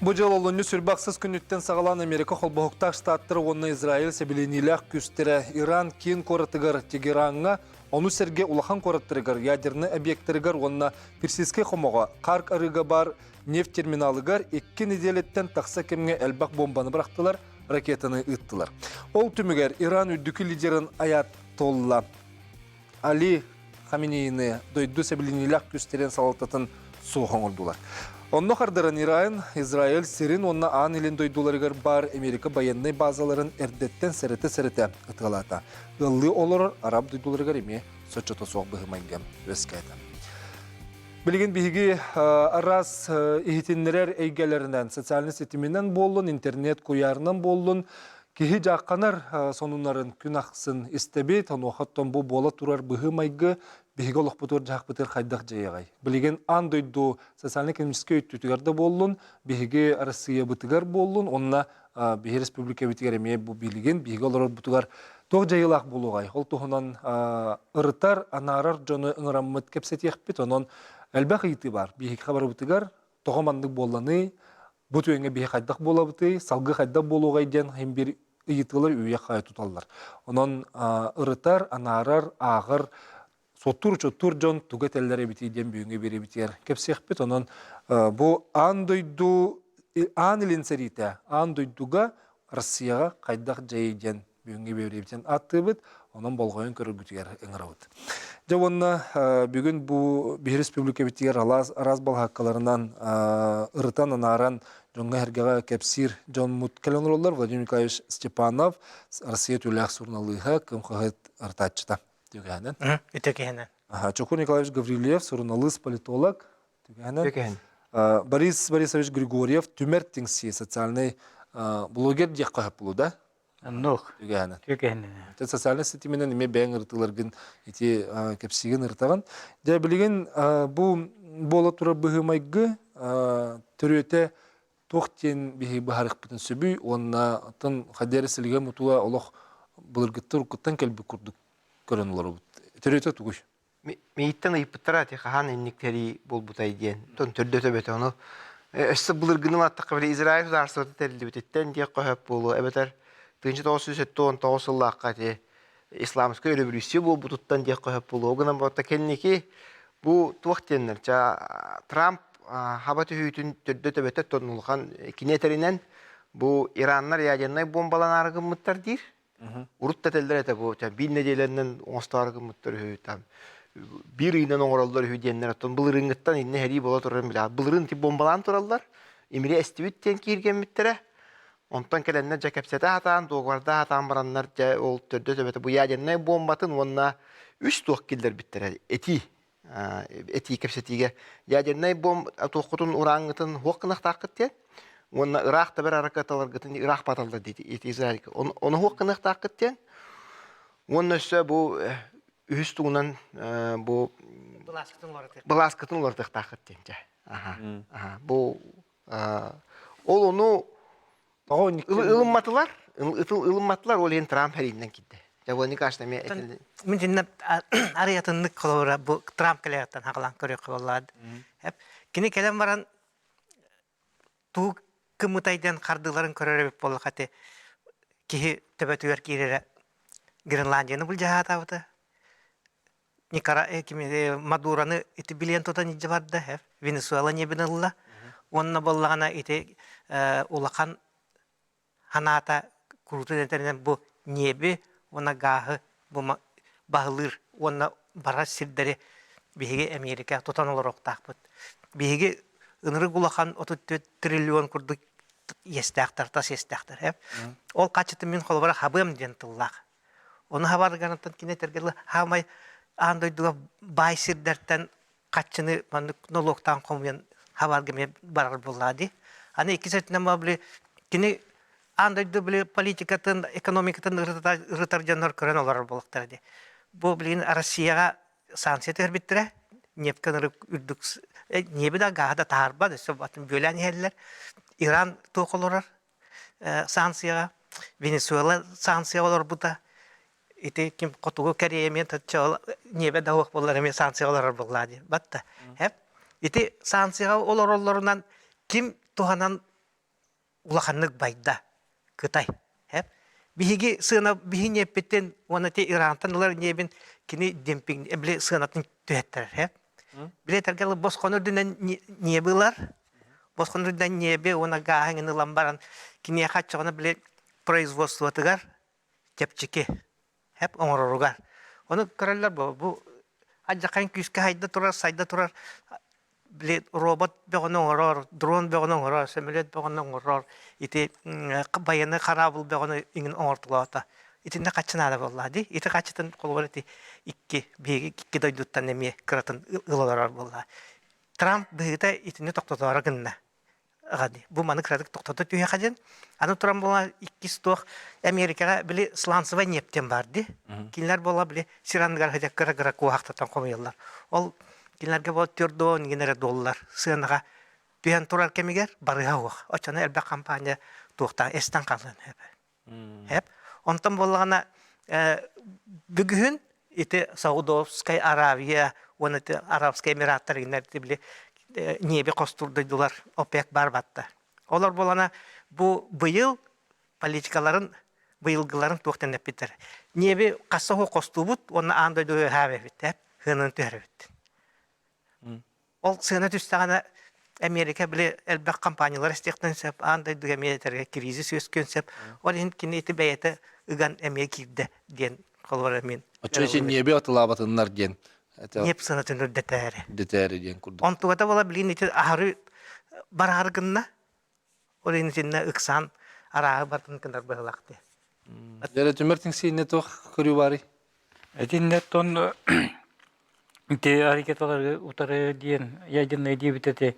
Бу дьыл олунньу сүрбэ күнүттэн саҕалаан Америка Холбоһуктаах Штаттара уонна Израиль сэбилэниилээх күүстэрэ Иран киин куоратыгар Тегераҥҥа, ону сэргэ улахан куораттарыгар ядернай объектарыгар уонна Персидскэй хомоҕо Харк арыыга баар нефть терминалыгар икки нэдиэлэттэн тахса кэмҥэ элбэх бомбаны бырахтылар, ракетаны ыыттылар. Ол түмүгэр Иран үрдүкү лидерин Аятолла Али Хаминеины дойду сэбилэниилээх күүстэрин салалтатын суох оҥордулар. Онно хардаран Иран, Израиль сирин уонна Аан Илин дойдуларыгар баар Америка байыаннай базаларын эрдэттэн сэрэтэ-сэрэтэ ытыалаата. Ыаллыы олорор араб дойдуларыгар эмиэ соччото суох быһымайга үөскээтэ. Билигин биһиги араас иһитиннэрэр эйгэлэринэн, социальнай ситиминэн буоллун, интернет куйаарынан буоллун, Киһи дьаахханар сонуннарын күн ахсын истэбит, онуоха оттон бу буола турар быһыы-майгы биһиги олохпутугар-дьаһахпытыгар хайдах дьайыаҕай? Билигин аан дойду социальнай-экономическай өттүтүгэр да буоллун, биһиги Арассыыйабытыгар буоллун уонна биһи республикабытыгар эмиэ бу билигин биһиги олорорбутугар туох дьайыылаах буолуоҕай? Ол туһунан ырытар, анаарар дьону ыҥыраммыт кэпсэтиэхпит. Онон элбэх ыйытыы баар. Биһиги хабарбытыгар тоҕо маннык буолланый, Бу түгэҥҥэ биһи хайдах буолабытый, салгыы хайдах буолуоҕай диэн иһин биир ыйытыылар үүйэ-хаайа туталлар. Онон ырытар, анаарар, ааҕар, суоттуур-учуоттуур дьон тугу этэллэр эбитий диэн бүгүҥҥү биэриибитигэр кэпсиэхпит. Онон бу аан дойду аан илин сэриитэ аан дойдуга Россияҕа хайдах дьайый диэн бүгүҥҥү биэриибитин ааттыыбыт, онон болҕойон көрөргүтүгэр ыҥырабыт. Дьэ уонна бүгүн бу биһи республикабытыгар араас, араас балаһааккаларынан ырытан, анааран дьоҥҥо-сэргэҕэ кэпсиир дьоммут кэлэн олороллор. Владимир Николаевич Степанов, Россия түүлээх суруналыыһа, Кым хаһыат ырытааччыта. Түгэһинэн. Үтөкэһинэн. Чокур Николаевич Гаврильев, суруналыыс, политолог. Түгэһинэн. Борис Борисович Григорьев, Түмэр Тиҥси, социальный блогер диэххэ сөп буолуо да? Оннук. Түгэһинэн. Түгэһинэн. Тэ социальнай ситиминэн эмиэ бэйэҥ ырытыыларгын ити кэпсиигин ырытаҕын. Дьэ билигин бу буола турар быһыы-майгы төрүөтэ туох диэн биһи быһаарыахпытын сөбүй уонна атын хайдах эрэ силигэ мутуга олох былыргыттан уруккуттан кэлбит курдук көрөн олоробут. Төрүөтэ тугуй? Мииттэн ыйыппыттара ити хаһан инник тэрии буолбутай диэн. Тон төрдөтө бөтө ону өссө былыргыны ылаттахха били Израиль судаарыстыбата тэриллибититтэн диэх хөп буолуо эбэтэр 1979 сыллаахха ити исламскай өрөбүлүүссүйэ буолбутуттан диэх хөп буолуо гынан барта кэнники бу туох диэннэр Трамп хаба түһүүтүн төрдө төбөтө тон улахан кини этэринэн бу Ираннар ядернай бомбаланаары гыммыттар диир. Урут да этэллэр этэ бу биир нэдиэлэнэн оҥостоору гыммыттар үһү там биир ыйынан оҥороллор үһү диэннэр оттон былырыыҥҥыттан иннэ сэрии буола турарын билэҕит. Былырыын ити бомбалаан тураллар, имири эстибит диэн кииргэммиттэрэ. Онтон кэлэннэр дьэ кэпсэтэ сатаан, дуогабардаһа сатаан бараннар дьэ ол төрдө төбөтө бу ядернай бомбатын уонна үс туох киллэрбиттэрэ этии этии кэпсэтиигэ ядернай бомб туоххутун урааҥҥытын хуох гынахтааххыт диэн уонна ыраах табар аракаталаргытын ыраах баталлар диэти ити Израильга ону хуох гыныахтааххыт диэн уонна өссө бу үһүс тугунан бу былааскытын уларытыахтааххыт диэн дьэ аха бу ол ону Тоҕо ылымматылар, ылымматылар, ол иһин Трамп хэрииннэн киирдэ. Дьэ, кажется, эмиэ Мин дьиннэ арыйатыннык холобура бу Трамп кэлэҕиттэн хагалаан көрүөххэ буоллаҕа. Кини кэлэн баран туу кымытайдан хардыыларын көрөр эбит буоллахха ити киһи төбөтүгэр киирэрэ Гренландияны былдьаһаатаабыта. Никара Мадураны ити билиэн тутан илдьэ барда, Венесуэла небин ылла. Уонна буоллаҕына ити улахан ханаата куруутун этэринэн бу ньиэби уонна гааһы бу баһылыыр уонна барар сирдэри биһиги Эмиэрикэ тутан олоруохтаахпыт. Биһиги ынырык улахан 34 триллион курдук иэстээхтэр, тас иэстээхтэр. Ол хаччытын мин холобура хабыам диэн тыллаах. Ону хабарганаттан кини этэргэ дылы хаамай аан дойдуга баай сирдэртэн хаччыны маннык нолуоктаан хомуйан хабарга эмиэ барар буоллаа дии. Аны иккис өттүнэн били кини аан дойду били политикатын, экономикатын ырытар дьоннор көрөн олорор буолуохтара дии. Бу билигин Россияҕа санкция түһэрбиттэрэ, нефть үрдүк ньиэби да гааһы да таһаарбат, өссө атын бүөлээн иһэллэр. Иран туох олорор санкцияҕа Венесуэла санкцияҕа олорбута ити ким хотугу Корея эмиэ ньиэбэ да суох буоллар эмиэ санкцияҕа олорор буоллаа дии батта ити санкцияҕа олороллорунан ким туһанан Улаханнык байда Кытай. Биһиги сыана биһи ньиэппитин уонна ти Ирантан ылар ньиэбин кини демпинг били сыанатын түһэттэрэр. Били этэргэ босхону үрдүнэн ньиэби ылар, босхону үрдүнэн ньиэби уонна гааһын ылан баран киниэхэ оччоҕуна били производствотыгар чэпчэки хэп оҥороругар. Ону көрөллөр бу, бу алдьархайын күүскэ сайда турар, сайда турар били робот бөҕөнү оҥорор, дрон бөҕөнү оҥорор, сөмөлүөт бөҕөнү оҥорор, ити байыаннай хараабыл бөҕөнү иҥин оҥортолоото. Итиннэ хаччы наада буоллаа дии. Ити хаччытын холобур ити икки биһиги икки дойдуттан эмиэ кыратын ыла олорор буоллаа. Трамп быһыыта итини тохтотоору гынна. Бу маны кыратык тохтото түһүөххэ диэн. Аны туран буола иккис туох Америкаҕа били сланцевай ньиэп диэн баар дии. Кинилэр буола били сир анныгар сытар кыра-кыра куоһахтартан хомуйаллар. Ол кинилэргэ буола 4 гин эрэ доллар сыанаҕа түһэн турар кэмигэр барыһа суох. Оччоно элбэх компания туохтаах эстэн хаалыан сөп. Эп. Онтон буоллаҕына бүгүһүн ити Саудовскай Аравия уонна ити Арабскай Эмираттар иннэр били ньиэби хостуур дойдулар ОПЕК бар батта. Олор буолана бу быйыл политикаларын быйылгыларын туох тэнэппиттэр. Ньиэби хасса хостуубут уонна аан дойду ыһаабэбит, эп, хыанын түһэрэбит. Ол сыана түстэҕинэ Америка били элбэх компаниялар эстиэхтэрин сөп, аан дойдуга эмиэ этэргэ кризис үөскүөн сөп. Ол иһин кини ити бэйэтэ ыган эмиэ киирдэ диэн холобура мин. Оччо ити ньиэби атылаабатыннар диэн. Ньиэп сыанатын үрдэтээри. Үрдэтээри диэн курдук. Онтугата буола билин ити аһары бараары гынна. Ол иһин итиннэ ыксаан арааһы бартын гынар быһылаах дии. Дьэ, түмэр тиҥсиинне туох көрүү баарый? Итиннэ тон ити арикеталары утары диэн ядернай диэбит эти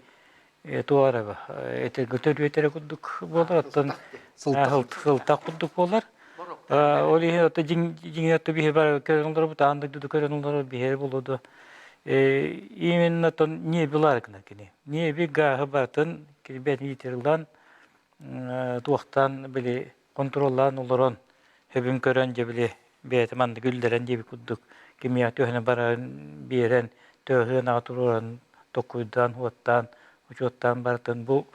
туара эти көтөрүөтэрэ курдук буолар оттон сылтах курдук буолар. Ол иһин ото дьиҥ ото биһи бар көрөн олоробут аан дойдуду көрөн олорор биһири болуду. Именно тон не билар гына кини. Ньиэби гааһы барытын кирбиэтин иитиллэн туохтаан били хонтуруоллаан олорон сөбүн көрөн дьэ били бэйэтэ маннык үллэрэн диэбит курдук кимиэхэ төһөнү барарын биэрэн төһө туруоран токуйдаан уоттаан учуоттаан барытын бу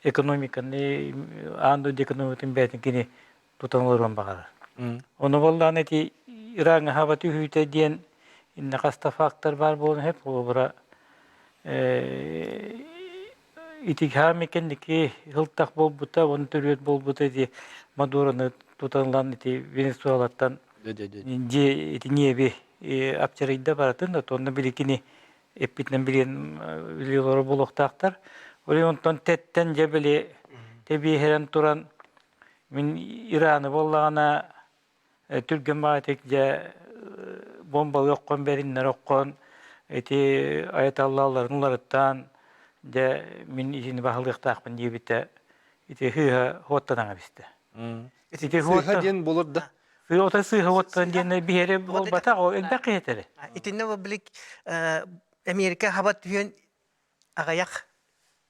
экономиканы аан дойду экономикатын бэйэтин кини тутан олоруон баҕарар. Ону буоллаҕына ити Ираҥҥа хаба түһүүтэ диэн иннэ хаста фактор баар буолан сөп холобура ити хаами кэнники сылтах буолбута уонна төрүөт буолбута ити Мадуроны тутан ылан ити Венесуэлаттан дьиэ ити ньиэби апчарыйда барытын да онно биликини эппитинэн билиэн билиэлоро буолуохтаахтар. Ол онтон тэттэн дьэ били тэбиэһирэн туран Мин Ираны буоллаҕына түргэн баҕайытык дьэ бомбалыы оххон бэриннэр оххон ити аяталлаалларын уларыттаан дьэ мин итини баһылыахтаахпын диэбитэ ити сыыһа хуоттанан эбистэ. Ити сыыһа диэн болор да? Сыыһа сыыһа уоттан диэн биһиэри буолбатах ол элбэх киһи этэрэ. Итиннэ били Америка хаба түһүөн аҕыйах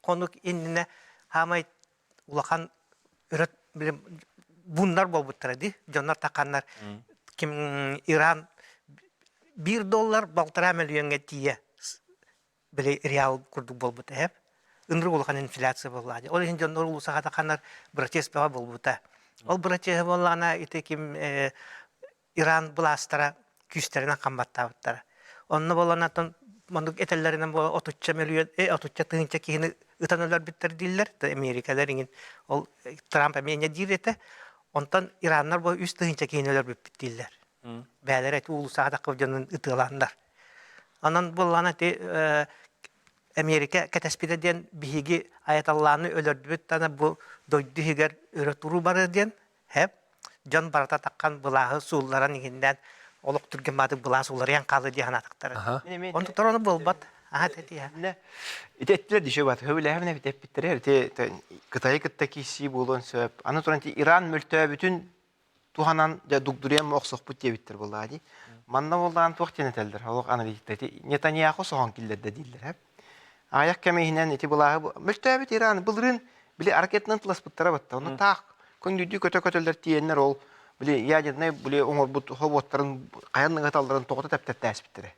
хонук иннинэ хаамай улахан өрө били буннар буолбуттара дии дьоннор тахханнар ким Иран 1 доллар 1,5 мөлүйүөҥҥэ тиийэ били реал курдук буолбута эп ынырык улахан инфляция буолла ол иһин дьоннор улуусаҕа тахханнар бырачыас бөҕө буолбута ол бырачыаһы буоллаҕына ити ким Иран былаастара күүстэринэн хам баттаабыттара. Онно буолан атын маннык этэллэринэн буола 30 мөлүйүөн, 30 тыһыынча киһини ытан өлөрбүттэр дииллэр. Америкалар иҥин ол Трамп эмиэ инньэ диир этэ. Онтон Ираннар бу 3 тыһыынча киһини өлөрбүппүт дииллэр. Бээлэрэ ити уулуссаҕа таххып дьонун ытыалааннар. Онон буоллаҕына ити Америка кэтэспитэ диэн биһиги аяталлааны өлөрдүбүт тана бу дойду иһигэр өрө туруу барыа диэн Һэп, дьон барыта таххан былааһы суулларан иһиннээн олох түргэн баатык былаас уларыйан хаалыы дии санаатахтара. Онтуктар ону буолбат. Аха тэтиһэ. Ити эттилэр дишө бат. Хөбүлэһэбин эбит эппиттэрэ. Ити Кытайы кытта киирсии буолуон сөп. Аны туран Иран мөлтөөбүтүн туһанан дьэ дугдуруйан охсохпут диэбиттэр буоллаҕа дии. Манна буоллаҕын туох диэн этэллэр? Олох аналитиктар ити Нетаньяху соһон киллэрдэ дииллэр. Аҕыйах кэм иһинэн ити былааһы мөлтөөбүт Иран былырыын били ракетанан тыласпыттара батта. Ону таах көҥдүйдүү көтө-көтөллөр тиийэннэр ол били ядернай били оҥорбут хобуоттарын хайан ыҥаталларын тоҕото тэптэртээспиттэрэ.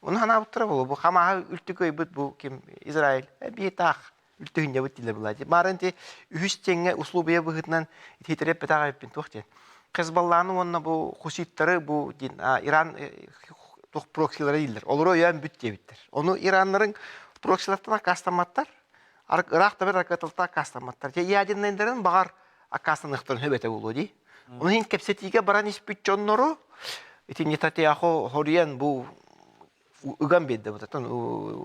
Ону санаабыттара буолуо. Бу Хамааһы үлтү кыайбыт бу ким Израиль биир таах. Үлтүһүнньэбит дииллэр былаа. Маарын ти үһүс тиэҥҥэ услубуйа быһыытынан итиитэрэ эппэтэх эбиппин туох диэн. Хезболланы уонна бу хуситтары бу диэн Иран туох проксилара дииллэр. Олору өйөөн бүт диэбиттэр. Ону ираннарын проксилартан аккаастамматтар. Ыраах да бер ракеталта аккаастамматтар. Ядернайдарын баҕар аккаастаныахтарын сөп этэ буолуо дии. Ону иһин кэпсэтиигэ баран испит дьоннору ити Нетатьяху хоруйан бу ыган биэрдэ бутатын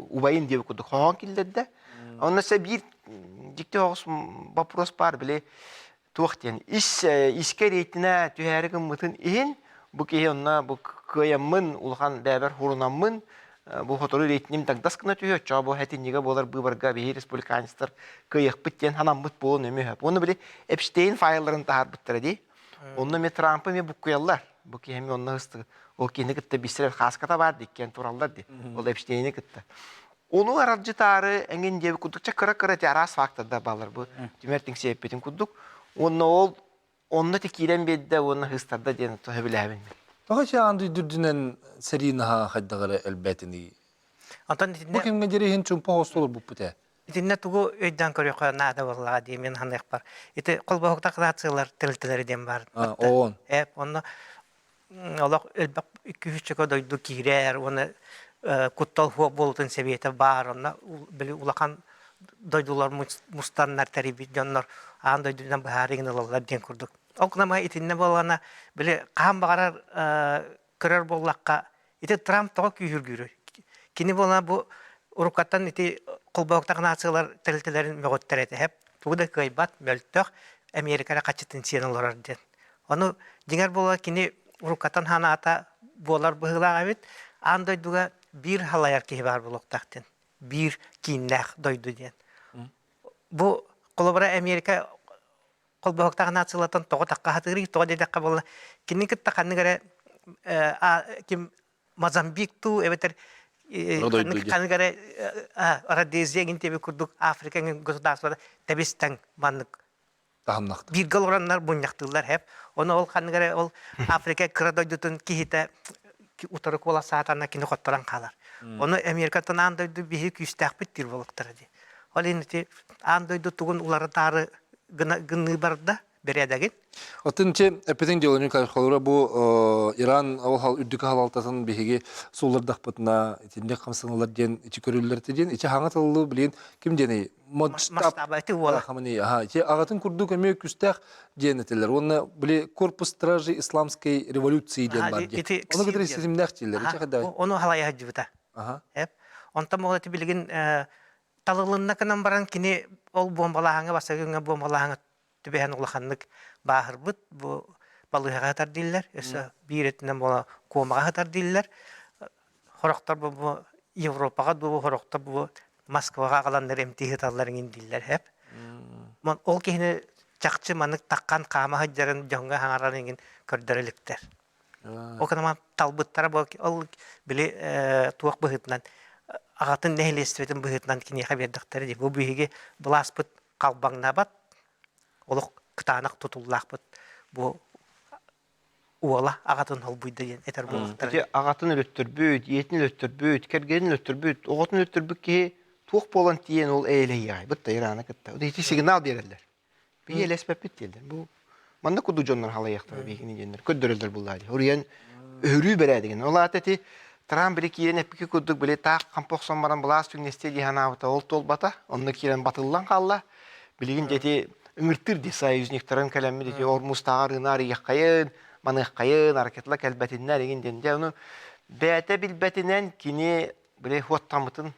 убайын диэбит курдук хоһоон киллэрдэ. Онно сэ биир дьикти оҕус вопрос баар били туох диэн ис искэ рейтинэ түһээри гыммытын иһин бу киһи онно бу кыайаммын улахан бэбэр хурунаммын бу хотору рейтиним дагдас гына түһүө оччоҕо бу хэтинньигэ буолар быыбарга биһи республиканецтар кыайыахпыт диэн санаммыт буолуон эмиэ сөп. Уонна били Эпштейн файлларын таһаарбыттара дии. Онно эмиэ Трампы эмиэ буккуйаллар. Бу киһи эмиэ онно ыстык. Ол киһини кытта биссэрэр хааската баар диккиэн тураллар ди. Ол Эпштейни кытта. Ону аралдьытаары эҥин диэбит курдук чэ кыра-кыра ити араас фактордар бааллар бу түмэр тиҥсиэппитин курдук. Уонна ол онно ти киирэн биэрдэ уонна хыстарда диэн сөбүлээбин. Тоҕо чаан дүйдүрдүнэн сэрии наһаа хайдах эрэ элбээтиний? Онтон Бу итиннэ кэмҥэ диэри иһин чумпа остолор буппут ээ. Итиннэ тугу өйдөөн көрүөххэ наада буоллаҕа дии мин саныахпар. Ити холбоһуктаах нациялар тэрилтэлэрэ диэн баар. А, ООН. Э, онно олох элбэх күүсчөкө дойду киирэр уонна куттал суох буолуутун сэбиэтэ баар. Онно били улахан дойдулар мустаннар тэрийбит дьоннор аан дойдунан быһаарыыгын ылаллар диэн курдук. Ол гынан итиннэ буоллаҕына били хаһан баҕарар көрөр буоллахха Ити Трамп тоҕо күүһүргүүрүй? Кини буолан бу уруккаттан ити холбоһуктаах нациялар тэрилтэлэрин мөҕүттэр этэ. Һэп тугу да кыайбат, мөлтөх, Америка эрэ хаччытын сиэн олорор диэн. Ону дьиҥэр буола кини уруккаттан ханаата буолар быһыылаах эбит. Аан дойдуга биир халайар киһи баар буолуохтаах диэн. Биир кииннээх дойду диэн. Бу холобура Америка холбоһуктаах нациялартан тоҕо тахха сатыырый, тоҕо диэтэххэ буолла, кини кытта ханнык эрэ ким Мозамбик туу эбэтэр ханнык эрэ Родезия гин тебе курдук Африка государствода тэбис-тэҥ маннык таһымнахтар. Бииргэ олороннор мунньахтыыллар хэп. Ону ол ханнык эрэ ол Африка кыра дойдутун киһитэ утары куола саатанна кини хотторон хаалар. Ону Америкаттан аан дойду биһи күүстээхпит диир буолуктара дии. Ол иһин ити аан дойду тугун уларытаары гыныы барда бэрээдэгин. Оттон че эппитиҥ дьыаланы холура бу Иран ол хал үрдүкү халалтатын биһиги сууллардахпытына итинник хамсаналар диэн ичи көрүллэр диэн ичи хаҥа тыллыы билин ким диэний масштаба ити уола хамани аха ити аҕатын курдук эмиэ күстээх диэн этилэр уонна били корпус стражи исламской революции диэн бар диэн ону кытары ситимнээх дииллэр ичи хадаа ону халайа сылдьыбыта онтон ол ити билигин талылынна гынан баран кини ол буомбалааһыҥҥа бастакы күҥҥэ буомбалааһыҥҥа түбэһэн улаханнык бааһырбыт бу балыыһаҕа сытар дииллэр өссө биир өттүнэн буола куомаҕа сытар дииллэр хорохтор бу бу Европаҕа дуу хорохтор бу Москваҕа аҕаланнар эмтии сыталлар иҥин дииллэр эп ол киһини чахчы маннык таххан хаама сылдьарын дьоҥҥо хаҥаран иҥин көрдөрө иликтэр Ол гынан талбыттара бу ол били туох быһыытынан аҕатын нэһилиэстибэтин быһыытынан киниэхэ биэрдэхтэрэ дии. Бу биһиги былааспыт халбаҥнаабат, олох кытаанах тутуллаахпыт. Бу уола аҕатын холбуйда диэн этэр буолуохтара. Ити аҕатын өлөттөрбүт, ийэтин өлөттөрбүт, кэргэнин өлөттөрбүт, оҕотун өлөттөрбүт киһи туох буолан тиийэн ол эйэлэһиэҕэй? Бытта Ираны кытта. Ити сигнал биэрэллэр. Биһи элэспэппит дииллэр. Бу манна курдук дьоннор халайыахтара биһигини диэннэр көрдөрөллөр буллаа дии. Уруйан өһөрүү бэрээдигин. Ол аата ити Трамп били киирэн эппики курдук били таах хампа охсон баран былаас түҥнэстиэ дии санаабыта ол туолбата. Онно киирэн батыллан хаалла. Билигин дьэ ити ыҥыртыыр дии союзниктарын кэлэммит ити Ормузтааҕар ына арыйыаххайын, маныаххайын, ракетала кэлбэтиннэр игин диэн. Дьэ ону бэйэтэ билбэтинэн кини били уоттаммытын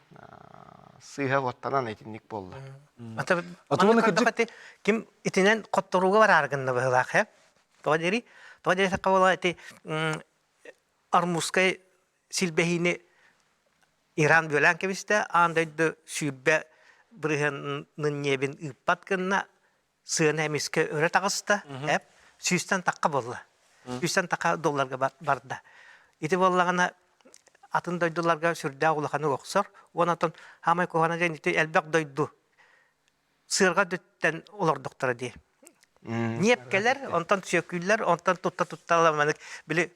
сыыһа уоттанан итинник буолла. Аты кырдьык ким итинэн хотторууга бараары гынна быһыылаах ээ. Тоҕо диэри? Тоҕо диэри буола ити Армузскай силбэһиини Иран бүөлээн кэбистэ, аан дойду 20 бырыһыанын ньиэбин ыыппат гынна, сыана эмискэ өрө таҕыста, эп сүүстэн тахха буолла. Сүүстэн тахха долларга барда. Ити буоллаҕына атын дойдуларга сүрдээх улаханнык охсор. Уонна оттон хаамай куһаҕана диэн ити элбэх дойду сыарҕа дүттэн олордохторо дии. Ньиэп кэлэр, онтон сүөкүүллэр, онтон тутта-тутта маннык били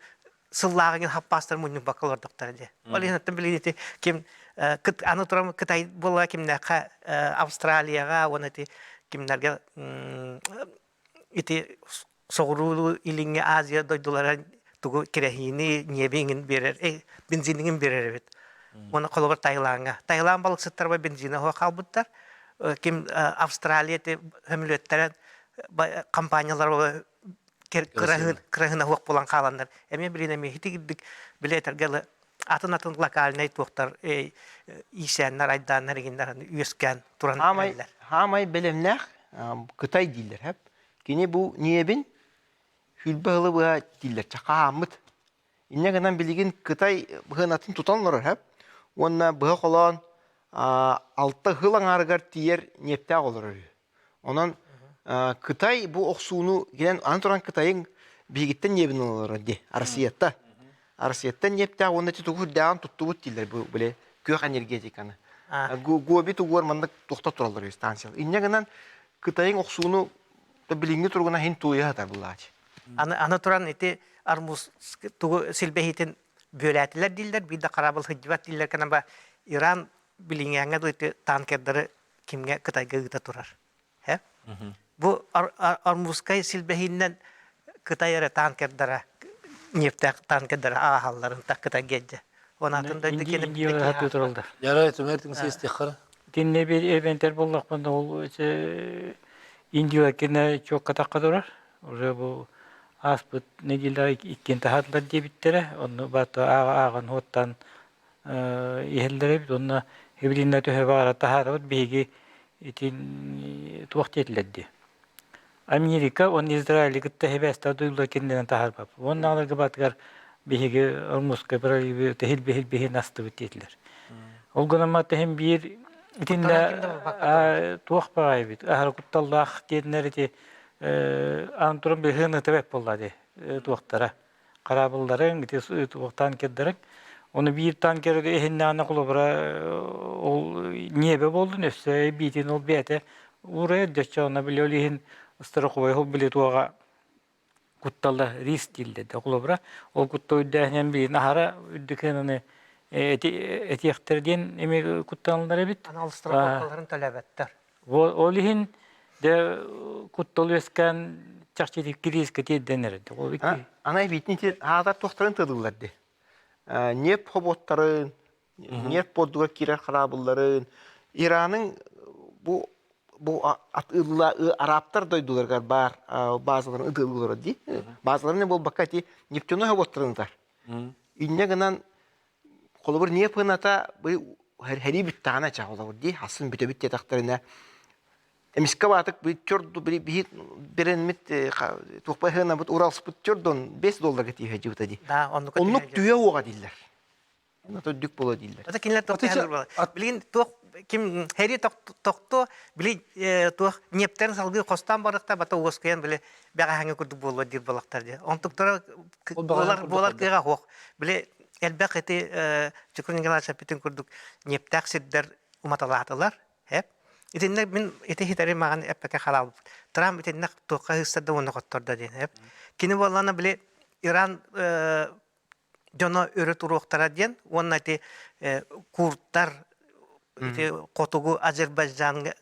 сыллааҕыгын хаппаастар мунньубакка олордохторо дии. Ол иһин оттон билигин ити ким Аны туран Кытай буола кимнээххэ Австралияҕа уонна ити кимнэргэ ити соҕуруу илиҥҥи Азия дойдулара тугу кирэһиини, ньиэби иҥин биэрэр, бензиниҥин биэрэр эбит. Уонна холобур Таилаҥҥа. Таиланд балыксыттарба бензина суох хаалбыттар. Ким Австралия ити сөмөлүөттэрэ компаниялар кыраһыына суох буолан хааланнар. Эмиэ билин эмиэ итигирдик били этэргэ атын-атын локальнай туохтар иисээннэр, айдааннар игиннэр үөскээн туран эрэллэр. Хаамай бэлэмнээх Кытай дииллэр хэп. Кини бу ниэбин хүлбэ ыһылы быһа дииллэр хааммыт. Инньэ гынан билигин Кытай быһынатын тутан олорор хэп. Уонна быһа холоон алта хыл аҥаарыгар тиийэр ниэптээх олорор үһү. Онон Кытай бу охсууну кэлэн аны туран Кытайыҥ биһигиттэн ньиэбин ылаллар дии Россияттан. Россияттан ньиэптээх уонна ити тугу үрдээҕин туттубут дииллэр бу били күөх энергетиканы. Гоби тугуар маннык туохта тураллар үһү станциялар. Инньэ гынан Кытайыҥ охсууну билиҥҥи туругунан иһин тулуйа сатар буллаач. Аны, аны туран ити армуз тугу силбэһиитин бүөлээтилэр дииллэр, биир да хараабыл сылдьыбат дииллэр кэнэ ба Иран билиҥҥээҥҥэ дылы ити танкердары кимҥэ Кытайга ыыта турар. Э? Бу Ормузскай силбэһииннэн Кытай эрэ танкердара нефть танкердара ааһалларын так Кытайга дьэ. Онатын дойду кини Индия туралдар. Яра түмэр тиҥсиэстиэххара. Итиннэ bir эбентер боллохпун ол Индия кине чуокка турар. Уже бу ааспыт неделя иккин таһаатылар диэбиттэрэ. Онну бата ааҕан хуоттан иһэллэр эбит уонна Эвелина төһө баара таһаарабыт биһиги итин туох диэтилэр дии Америка уонна Израили кытта хибээстэр дойдулар кинилэрин таһаарбап уонна аларга батыгар биһиги Ормузскай проливы тэһил-биһил астыбыт диэтилэр. Ол гынан тэһин биир итиннэ туох баҕайбыт аһара кутталлаах диэтинэр ити аан туран быһыын ытыбэт буолла дии туохтара хараабылларыҥ, ити туох танкердарыҥ. Ону биир танкер иһиннэҕинэ холобура ол ньиэбэ буоллун өссө биитин ол бэйэтэ уурайар дьоччо онно били ол иһин страховой ол били туоҕа куттала риск дииллэр да холобура ол куттал үрдээһинэн билин аһара үрдүк аны этиэхтэр диэн эмиэ куттаналлар эбит. Анал страховкаларын төлөөбөттөр. Ол иһин дьэ куттал үөскээн чахчы кириискэ тиэрдэн эрэр. Ана эбиитин ити аатар туохтарын тыалыыллар дии. Ньиэп хоботтарын, ньиэп пордугар киирэр хараабылларын, Ираның бу бу атыылла арабтар дойдуларыгар баар базаларын ытыыллар дии. Базаларын буолбакка ити нефтяной хоботтарын ытар. Инньэ гынан Холобур, ньиэп ыната бу һэрии бүттэҕинэ ча холобур дии, хасын бүтэбит диэтэхтэринэ, эмискэ баатык би чорду били биһи беренмит туохпа ыһыанабыт Уралспыт чордон 5 долларга тииһэ дьыбыта дии. Да, оннук Оннук түһэ уоҕа дииллэр. Онно дүк буола дииллэр. Это кинилэр туох Билигин туох ким һэрии тохто били туох ньиэптэрин салгыы хостоон барыахта бата уоскуйан били бэҕэһээҥҥи курдук буолуо диир балахтар дии. Онтуктара буолар буолар кыаҕа суох. Били элбэх ити Чукун Николаевич эппитин курдук ньиэптээх сирдэр уматалаатылар. Эп. Итиннэ мин ити хитэри маған эппэкэ халаабыт. Трамп итиннэ туохха ыыстарда уонна хоттордо диэн. Эп. Кини буоллаана били Иран дьоно өрө туруохтара диэн уонна ити курдтар ити хотугу Азербайджаҥҥа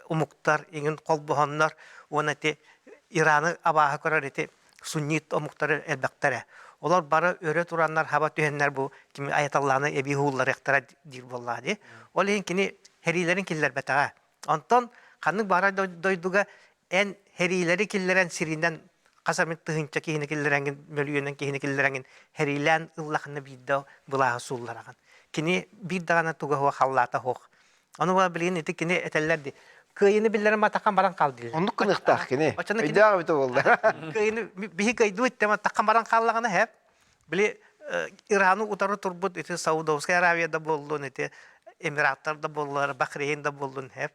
омуктар иҥин холбоһоннор уонна ити Ираны абааһы көрөр ити суннит омуктары элбэхтэрэ. Олор бары өрө тураннар хаба түһэннэр бу кими аяталлааны эбии уһуулларыахтара диир буоллаҕа дии. Ол иһин кини хэриилэрин киллэрбэтэҕэ. Онтон ханнык баара дойдуга эн хэриилэри киллэрэн сиринэн хас эмит тыһыынча киһини киллэрэҥҥин, мөлүйүөнүн киһини киллэрэҥҥин хэриилээн ыллахына биирдэ былааһы сууллараҕын. Кини биир даҕаны туга суох халлаата суох. Ону билигин ити кини этэллэр дии. Кыайыны биллэрэн матаххан баран хаал дииллэр. Оннук кыныахтаах кини. Өйдөөх эбитэ буолла. Кыайыны биһи кыайдыбыт тема таххан баран хааллаҕына хэп. Били Ираны утары турбут ити Саудовская Аравия да буоллун, ити Эмираттар да буоллар, Бахрейн да буоллун хэп.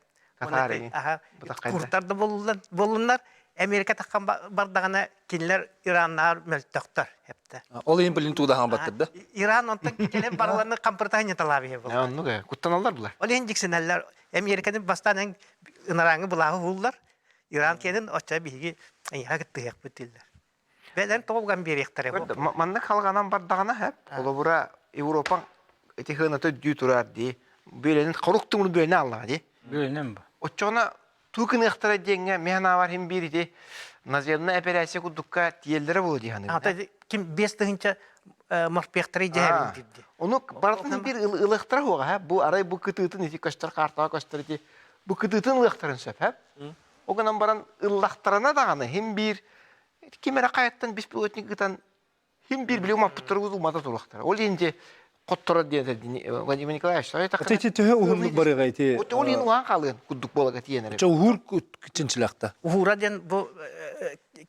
Куртар да буоллуннар, Америка таххан бардаҕына кинилэр Ираннаар мөлтөхтөр эптэ. Ол иһин билин туудахан баттыр да? Иран онтон кэлэн барыланы хампыртаһын ньаталаабыһы был. Оннук э, куттаналлар булар. Ол иһин дьиксинэллэр. Американы бастаан эн ынарааҥы былааһы уһууллар. Иран киэнин оччо биһиги эйиэхэ кыттыһыахпыт дииллэр. Бэлэн тоҕуган биэриэхтэрэ. Маннык халҕанан бардаҕына хэп, холобура Европа Ити хыната үрдүү турар дии. Бүөлэнин хорук тумур бүөлэнэ аллаҕа дии. Бүөлэнэн ба. Оччоҕуна туу кыныахтара диэҥҥэ мин санаабар иһин биир ити наземная операция курдукка тиийэллэрэ буолуо дии саныыбын. Ата ким 5000 морпехтары дьэһэбин диирди. Ону барытын биир ылыахтара суоҕа һэ. Бу арай бу кытыытын ити көстөр картаҕа көстөр ити бу кытыытын ылыахтарын сөп һэ. Ол гынан баран ыллахтарына даҕаны иһин биир ким эрэ хайаттан беспилотник ытан Хим биир били умаппыттары умата туруохтара. Ол иһин дьэ хотторор диэн Владимир Николаевич Ити төһө уһуннук барыга ити Ол иһин уһаан хаалыан курдук буолага тиийэн эрэ. Ча уһуур чинчилэхтэ. Уһуура диэн бу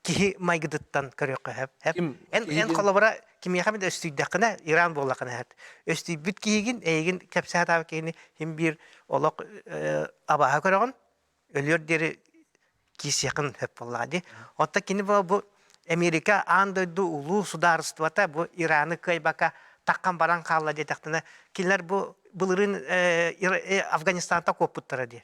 киһи майгытыттан көрүөххэ сөп. Эн эн холобура кимиэхэ эмит өстүйдэххинэ Иран буоллаххына эһэт. Өстүйбүт киһигин эйигин кэпсээтаабыт киһини хим биир олох абааһы көрөҕүн өлүөр диэри киирсиэххин сөп буоллаҕа дии. Оттон кини бу Америка аан дойду улуу судаарыстыбата бу Ираны кыайбакка таххан баран хаалла диэтэхтинэ, кинилэр бу былырыын Афганистантан куоппуттара дии.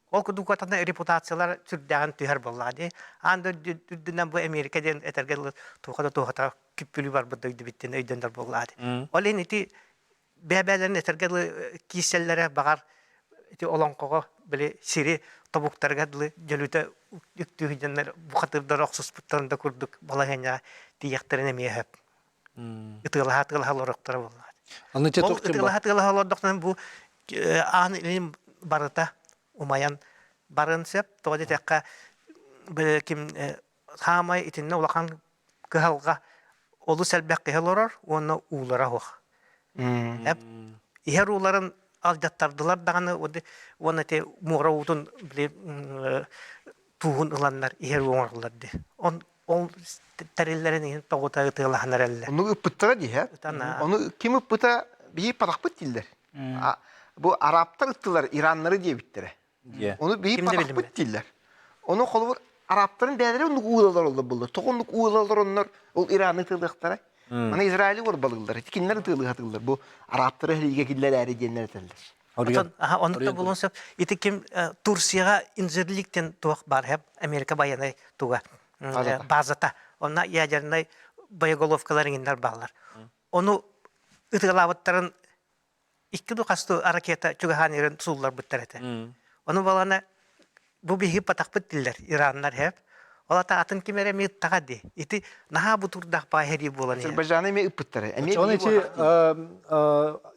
Ол курдук куотана репутациялар сүрдээҕин түһэр буоллаҕа дии. Аан дойду үрдүнэн бу Америка диэн этэргэ дылы туоха да туохата күппүлүү барбыт дойду биттин өйдөндөр буоллаҕа дии. Ол иһин ити бэйэ-бэйэлэрин этэргэ дылы киирсэллэрэ баҕар ити олоҥхоҕо били сири тобуктарыгар дылы дьөлүтэ үктүү дьоннор бухатыырдар охсуспуттарын да курдук балаһыанньаҕа тиийиэхтэрин эмиэ сөп. Ытыалаһа ытыалаһа олоруохтара буоллаҕа. Аны Ол ытыалаһа ытыалаһа олордохтон бу аан илин барыта умайан барын сөп. Тоҕо диэтэххэ ким хаамай итиннэ улахан кыһалҕа олус элбэх киһи олорор уонна уулара суох. Эп иһэр ууларын алдьаттардылар даҕаны уонна ити муора уутун били тууһун ыланнар иһэр уу оҥороллор дии. Он ол тэриллэрин иһин тоҕута ытыалаһан эрэллэр. Ону ыппыттара дии, Ону ким ыппыта биһи патахпыт дииллэр. Бу арабтар ыттылар ираннары диэбиттэрэ. Ону биһи патахпыт дииллэр. Ону холобур арабтарын бэйэлэрэ оннук уулалар оллор буллар. Тоҕо оннук уулалар оннор ол Ираны ытыалыахтара. Маны Израили уорбалыыллар. Ити кинилэр ытыалыһатыыллар. Бу арабтары иһигэ киллэрээри диэннэр этэллэр. Ону да булуон сөп. Ити ким Турцияҕа Инжирликтен туох бар хэп Америка байыаннай туга базата. Онно ядернай боеголовкалар иҥиннэр бааллар. Ону ытыалаабыттарын икки ду хастуу ракета чугаһаан ирэн суулларбыттар этэ. Ону балана бу биһиги патахпыт диллэр ираннар хэп. Ол ата атын ким эрэ ыттаҕа ди. Ити наһаа бутурдаах баа херии буолан иһэр. Азербайджаны эмиэ ыппыттара. Эмиэ Оны эти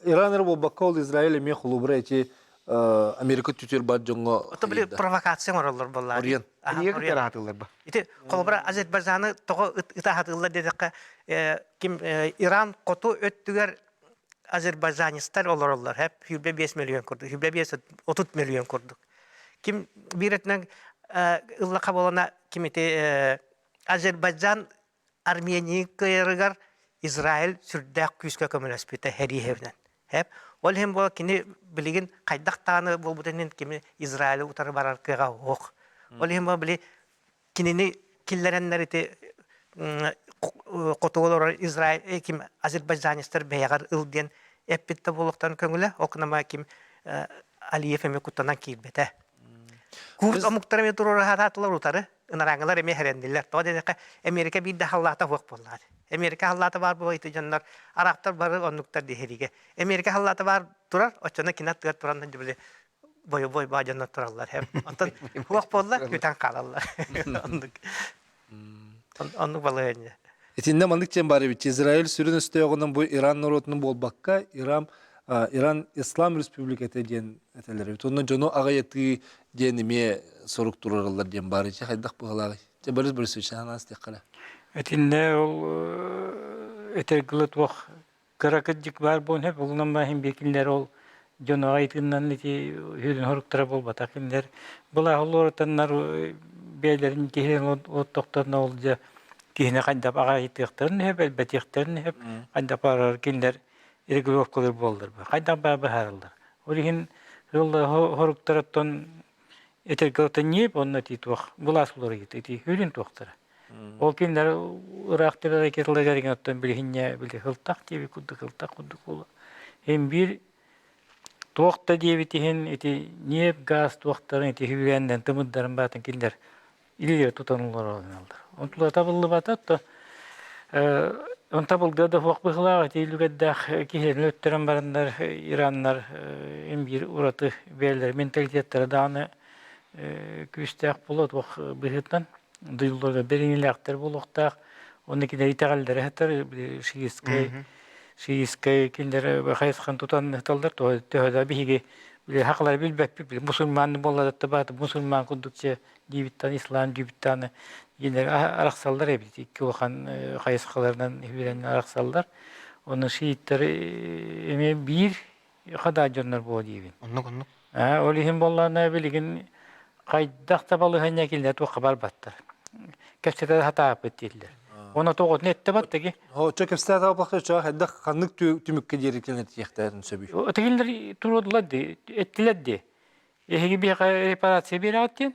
Иран эрэ буолбакка ол Израиль эмиэ холобура эти Америка түтүр бар дьоҥҥо Ото били провокация оҥороллор буоллаа. Ориен. Эмиэ аһатыллар ба. Ити холобура Азербайджаны тоҕо ытаһатыллар диэтэххэ ким Иран хоту өттүгэр азербайджанецтар олороллор хэп 25 миллион курдук 25 30 миллион курдук ким биир өттүнэн ыллаха буолана ким ити Азербайджан Армения кыайарыгар Израиль сүрдээх күүскэ көмөлөспүтэ хэрииһэбинэн хэп ол иһин буола кини билигин хайдах даҕаны буолбутун иһин кими Израили утары барар кыаҕа суох ол иһин буола били кинини киллэрэннэр ити хотугу олорор Израиль ким азербайджанецтар бэйэҕэр ыл диэн эппит да буолуохтарын көҥүлэ ол гынан ким Алиев эмиэ куттанан киирбэтэ. Курд омуктар эмиэ туруораһаатаатылар утары ынарааҥылар эмиэ хэрэннилэр. Тоҕо диэтэххэ Америка биир да халлаата суох буоллаҕа. Америка халлаата баар буола ити дьоннор араактар бары оннуктар диэһиригэ. Америка халлаата баар турар, оччоно кини аттыгар туран били бойобуой баа дьоннор тураллар онтон суох буолла күтэн хаалаллар оннук оннук балаһыанньа Итиннэ маннык диэн баар эбит. Израиль сүрүн өстөөҕүнэн бу Иран норуотунан буолбакка, Иран Иран Ислам Республиката диэн этэлэр эбит. Онно дьону аҕыйатыы диэн эмиэ сорук турараллар диэн баар. Ити хайдах быһалааҕый? Дьэ Борис Борисович анаан тиэххэ Итиннэ ол этэргилэ туох Кыра кырдьык баар буолан сөп, ол иһин биир кинилэр ол дьон аҕай тыыннан ити үһүн хоруктара буолбатах кинилэр былааһы олорутаннар бэйэлэрин киһилэрин оттохторуна ол дьэ киһини хайдах аҕайытыахтарын сөп, элбэтиэхтэрин сөп, хайдах баарар кинилэр регулировкалар буоллар хайдах баар быһаараллар. Ол иһин хоруктарыттан этэргэ оттон ньиэп онно ити туох былаас уларыйыта ити үрүн туохтара. Ол кинилэр ыраах тирэр ракеталар оттон билиһинньэ били хылтах диэбит курдук хылтах курдук буола. Һин биир туох да диэбит иһин ити ньиэп газ туохтарын ити хүгээннэн тымырдарын баатын кинилэр илиилэр тутан олороллор. Онтулара табыллыбата то. Онто булга да суох быһыылаах ити үлүгэрдээх киһилэрин өттөрөн бараннар ираннар биир ураты бэйэлэрин менталитеттара даҕаны күүстээх буолуо туох быһыытынан дойдуларга бэриниилээхтэр буолуохтаах онно кинилэр итэҕэллэрэ сытар шиитскэй шиитскэй кинилэр хайысхан тутан сыталлар төһө да биһиги хахалары билбэппит мусульман буолла да мусульман курдук диибиттан ислам диибиттан кинилэр арахсаллар эбит икки улахан хайысхаларынан үһүрэн арахсаллар оны шииттэр эмиэ биир хадаа дьоннор буо диибин оннук оннук ол иһин буоллаана билигин хайдах да балаһыанньа кинилэр туохха барбаттар кэпсэтэ сатааппыт дииллэр Оны тоҕотун этте баттаги. Очо кэпсэтэ апахта чо хайдах ханнык түмүккэ диэри кэлэн сөбүй. Тигиллер туруодулар ди, эттилер ди. Эһиги биһиэхэ репарация биэрэҕит диэн.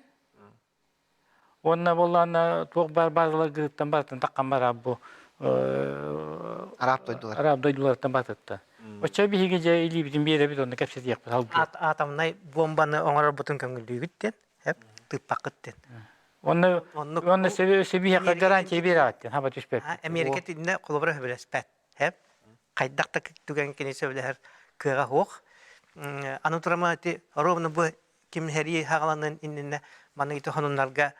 Уонна буоллаана туох баар баазаларгытыттан барытын таххан барар бу Араб дойдулар. Араб дойдуларыттан барытыттан. Оччо биһиги дьэ илиибитин биэрэбит онно кэпсэтиэхпит салгыы. Атомнай бомбаны оҥорорбутун көҥүллүүгүт диэн, эп тыыппаккыт диэн. Онно онно сөбүһэхэ гарантия биэрэҕит диэн хаба түспэппит. Америка тиннэ холобура сөбүлэспэт. Эп хайдах да түгэн кини сөбүлэһэр кыаҕа суох. Аны турама ити ровно бу ким сэрии хаҕаланын иннинэ маннык ити хонуннарга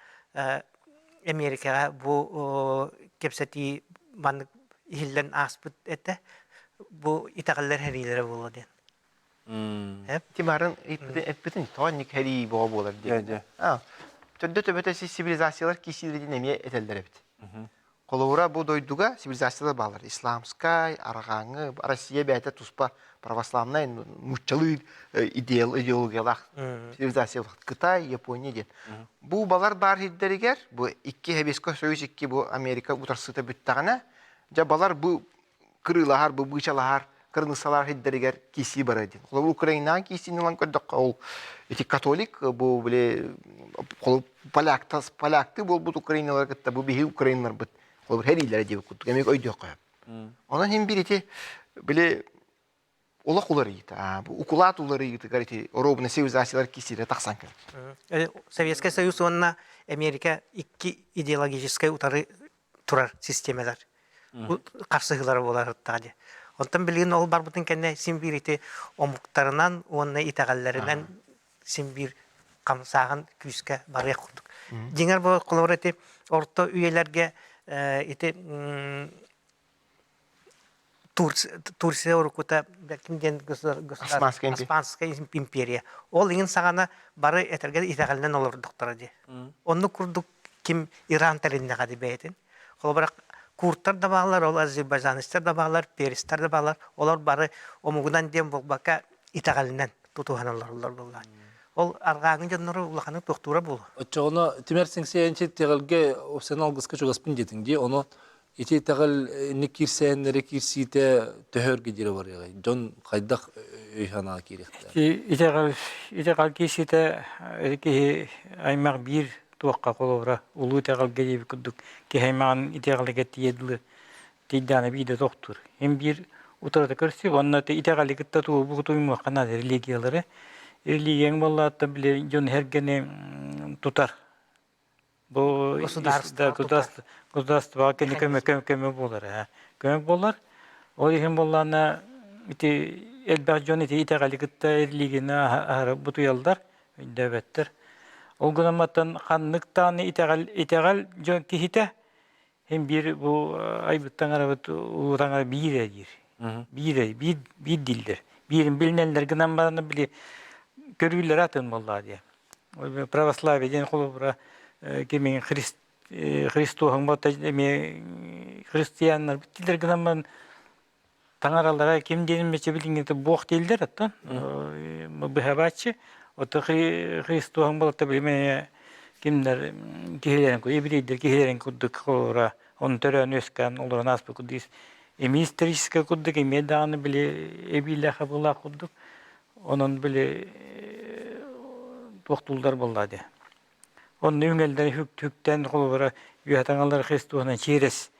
Эмиэрикэҕэ бу кэпсэтии маннык иһиллэн ааспыт этэ. Бу итэҕэллэр сэриилэрэ буолуо диэн. Ити баарын эппитин тоҕо сэрии бөҕө буолар диэн. Төрдө төбөтө цивилизациялар киирсиилэрин эмиэ этэллэр эбит. Холобура, бу дойдуга цивилизациялар бааллар. Исламскай, арҕааҥҥы, Россия бэйэтэ туспа православнай, нууччалыы идеологиялаах цивилизация Кытай, Япония диэн. Бу балар баар сирдэригэр, бу икки Советскай Союз икки бу Америка утарсыыта бүттэҕинэ, дьэ балар бу кырыылаһар, бу быычалаһар, кырыныссалар сирдэригэр киирсии барар диэн. Холобур, Украинаҕа киирсиини ылан көрдөххө, ол ити католик бу били поляктас поляктыы буолбут украиналары кытта бу биһи украиналарбыт холобур хэриилэрэ диэбит курдук эмиэ өйдүөххэ сөп. Онон иһин биир ити били олох уларыйыыта бу укулаат уларыйыытыгар ити оруобуна цивилизациялар киирсиилэрэ тахсан кэлэр. Советскай Союз уонна Америка икки идеологическай утары турар систиэмэлэр харсыһыылара буолар дии. Онтон билигин ол барбытын кэннэ син биир ити омуктарынан уонна итэҕэллэринэн син биир хамсааһын күүскэ барыах курдук. Дьиҥэр бу холобура ити орто үйэлэргэ ити Турция уруккута ким диэн Османская империя. Ол иҥин саҕана бары этэргэ итэҕэлинэн олордохторо дии. Оннук курдук ким Иран тэриннэҕэ дии бэйэтин. Холобура курдтар да бааллар, ол азербайджанецтар да бааллар, перстар да бааллар. Олор бары омугунан диэн буолбакка итэҕэлинэн тутуһан олороллор буоллаҕа. Ол арҕааҥы дьоннору улаханнык туохтуура буолуо. Оччоҕуна Тимир Сиҥсиэнчи итэҕэлгэ сен алгыска чугаспын диэтиҥ дии. Ону ити итэҕэл инник киирсээннэри киирсиитэ төһө өргө диэри барыаҕай? Дьон хайдах өй-санаа киириэхтээх? Итэҕэл итэҕэл киирсиитэ киһи аймах биир туохха холобура улуу итэҕэлгэ диэбит курдук киһи аймаҕын итэҕэлигэр тиийэ дылы тиийдэҕинэ биирдэ тохтуур. Һин биир утарыта көрсүү уонна итэҕэли кытта тугу туймуохха наада религиялары. Религияҥ буоллаҕыттан били дьон эргэни тутар. Бу Государство государствоҕа кини көмө көмө буолар ээ. Көмө буолар. Ол иһин буоллаҕына ити элбэх дьон ити итэҕэли кытта религияны аһара бутуйаллар, өйдөөбөттөр. Ол гынан маттан ханнык даҕаны итэҕэл итэҕэл дьон киһитэ Һин биир бу айбыт таҥарабыт улуу таҥара биир ээ диир. Биир ээ, биир, биир дииллэр. Биирин билинэллэр гынан баран били көрүүлэрэ атын буоллаҕа дии. Православие диэн холобура кимин Христ Христоһуҥ бота эмиэ христианнар дииллэр гынан баран таҥаралара ким диэн мече билиҥҥитэ буох дииллэр оттон быһабааччы ото Христоһун болото билимэ кимнэр киһилэрин еврейдэр киһилэрин курдук холобура он төрөөн үөскээн олорон ааспыт курдук эмиэ историческай курдук эмиэ даҕаны били эбиилээх абылаах курдук онон били туохтууллар буоллаа дии Онно үҥэллэри үктэн холобура үөһэ таҥалар Христуһунан чиэрэс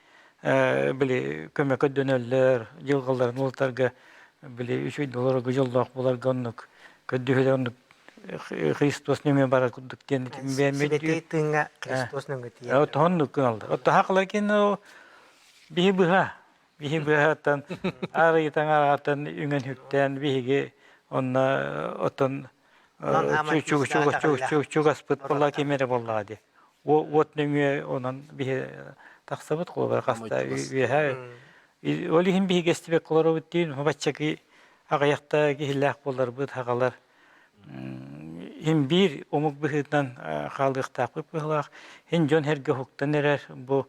били көмө көрдөнөллөр, дьылҕаларын улатарга били үчүгэй олорорго дьоллоох буоларга оннук көрдөһөлөр оннук Христос нөҥүө барар курдук диэн Сибэтиэй тыыҥҥа Христос нөҥүө тиийэр. Оннук гыналлар. Оттон хахалар кино биһи быһа. Биһи быһаттан арыйтан арааттан үҥэн үктээн биһиги онно оттон чугаспыт буолла ким эрэ буоллаҕа дии. Уот нөҥүө онон биһи тахсабыт холобура хаста үөһэ ол иһин биһиги эстибэккэ олоробут диин баччаки аҕыйахта киһилээх буоларбыт хагалар Иһин биир омук быһыытынан хаалыахтаахпыт быһыылаах. Иһин дьон эргэ уһуктан эрэр бу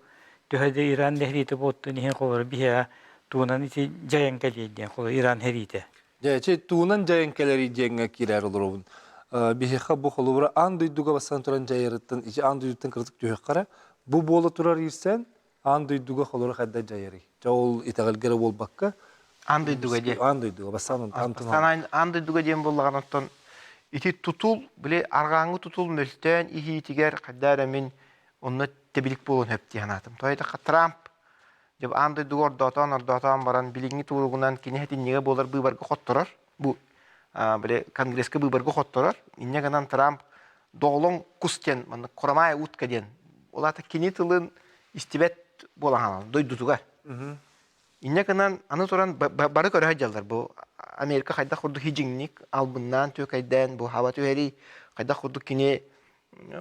төһө да Иран нэһилиэтэ буолтун иһин холобура биһиэхэ туунан ити дьайан кэлиэ диэн холобура Иран сэриитэ. Дьэ, ити туунан дьайан кэлэрий диэҥҥэ киирээр олоробун. Биһиэхэ бу холобура аан дойдуга бастаан туран дьайарыттан ити аан дойдуттан кыратык түһүөххэ эрэ бу буола турар иирсээн аан дойдуга холобура хайдах дьайарый? Дьэ ол итэҕэлгэ эрэ буолбакка Аан дойдуга диэн. Аан дойдуга бастаан Бастаан аан дойдуга диэн буоллаҕына оттон ити тутул били арҕааҥҥы тутул мөлтөөн иһиитигэр хайдаа эрэ мин онно тэбилик буолуон сөп дии санаатым. Тоҕо диэтэххэ Трамп дьэ аан дойдуга ордоотоон ордоотоон баран билиҥҥи туругунан кини сэтинньигэ буолар быыбарга хотторор. Бу били Конгресска быыбарга хотторор. Инньэ гынан Трамп доҕолоҥ кус диэн маннык Курамаай утка диэн ол аата кини тылын истибэт буолан хаалан дойдутугар. Инньэ гынан аны туран бары көрө сылдьаллар бу Америка хайдах курдук хидьиҥник албыннаан түөкэйдээн бу хаба түһэрий хайдах курдук кини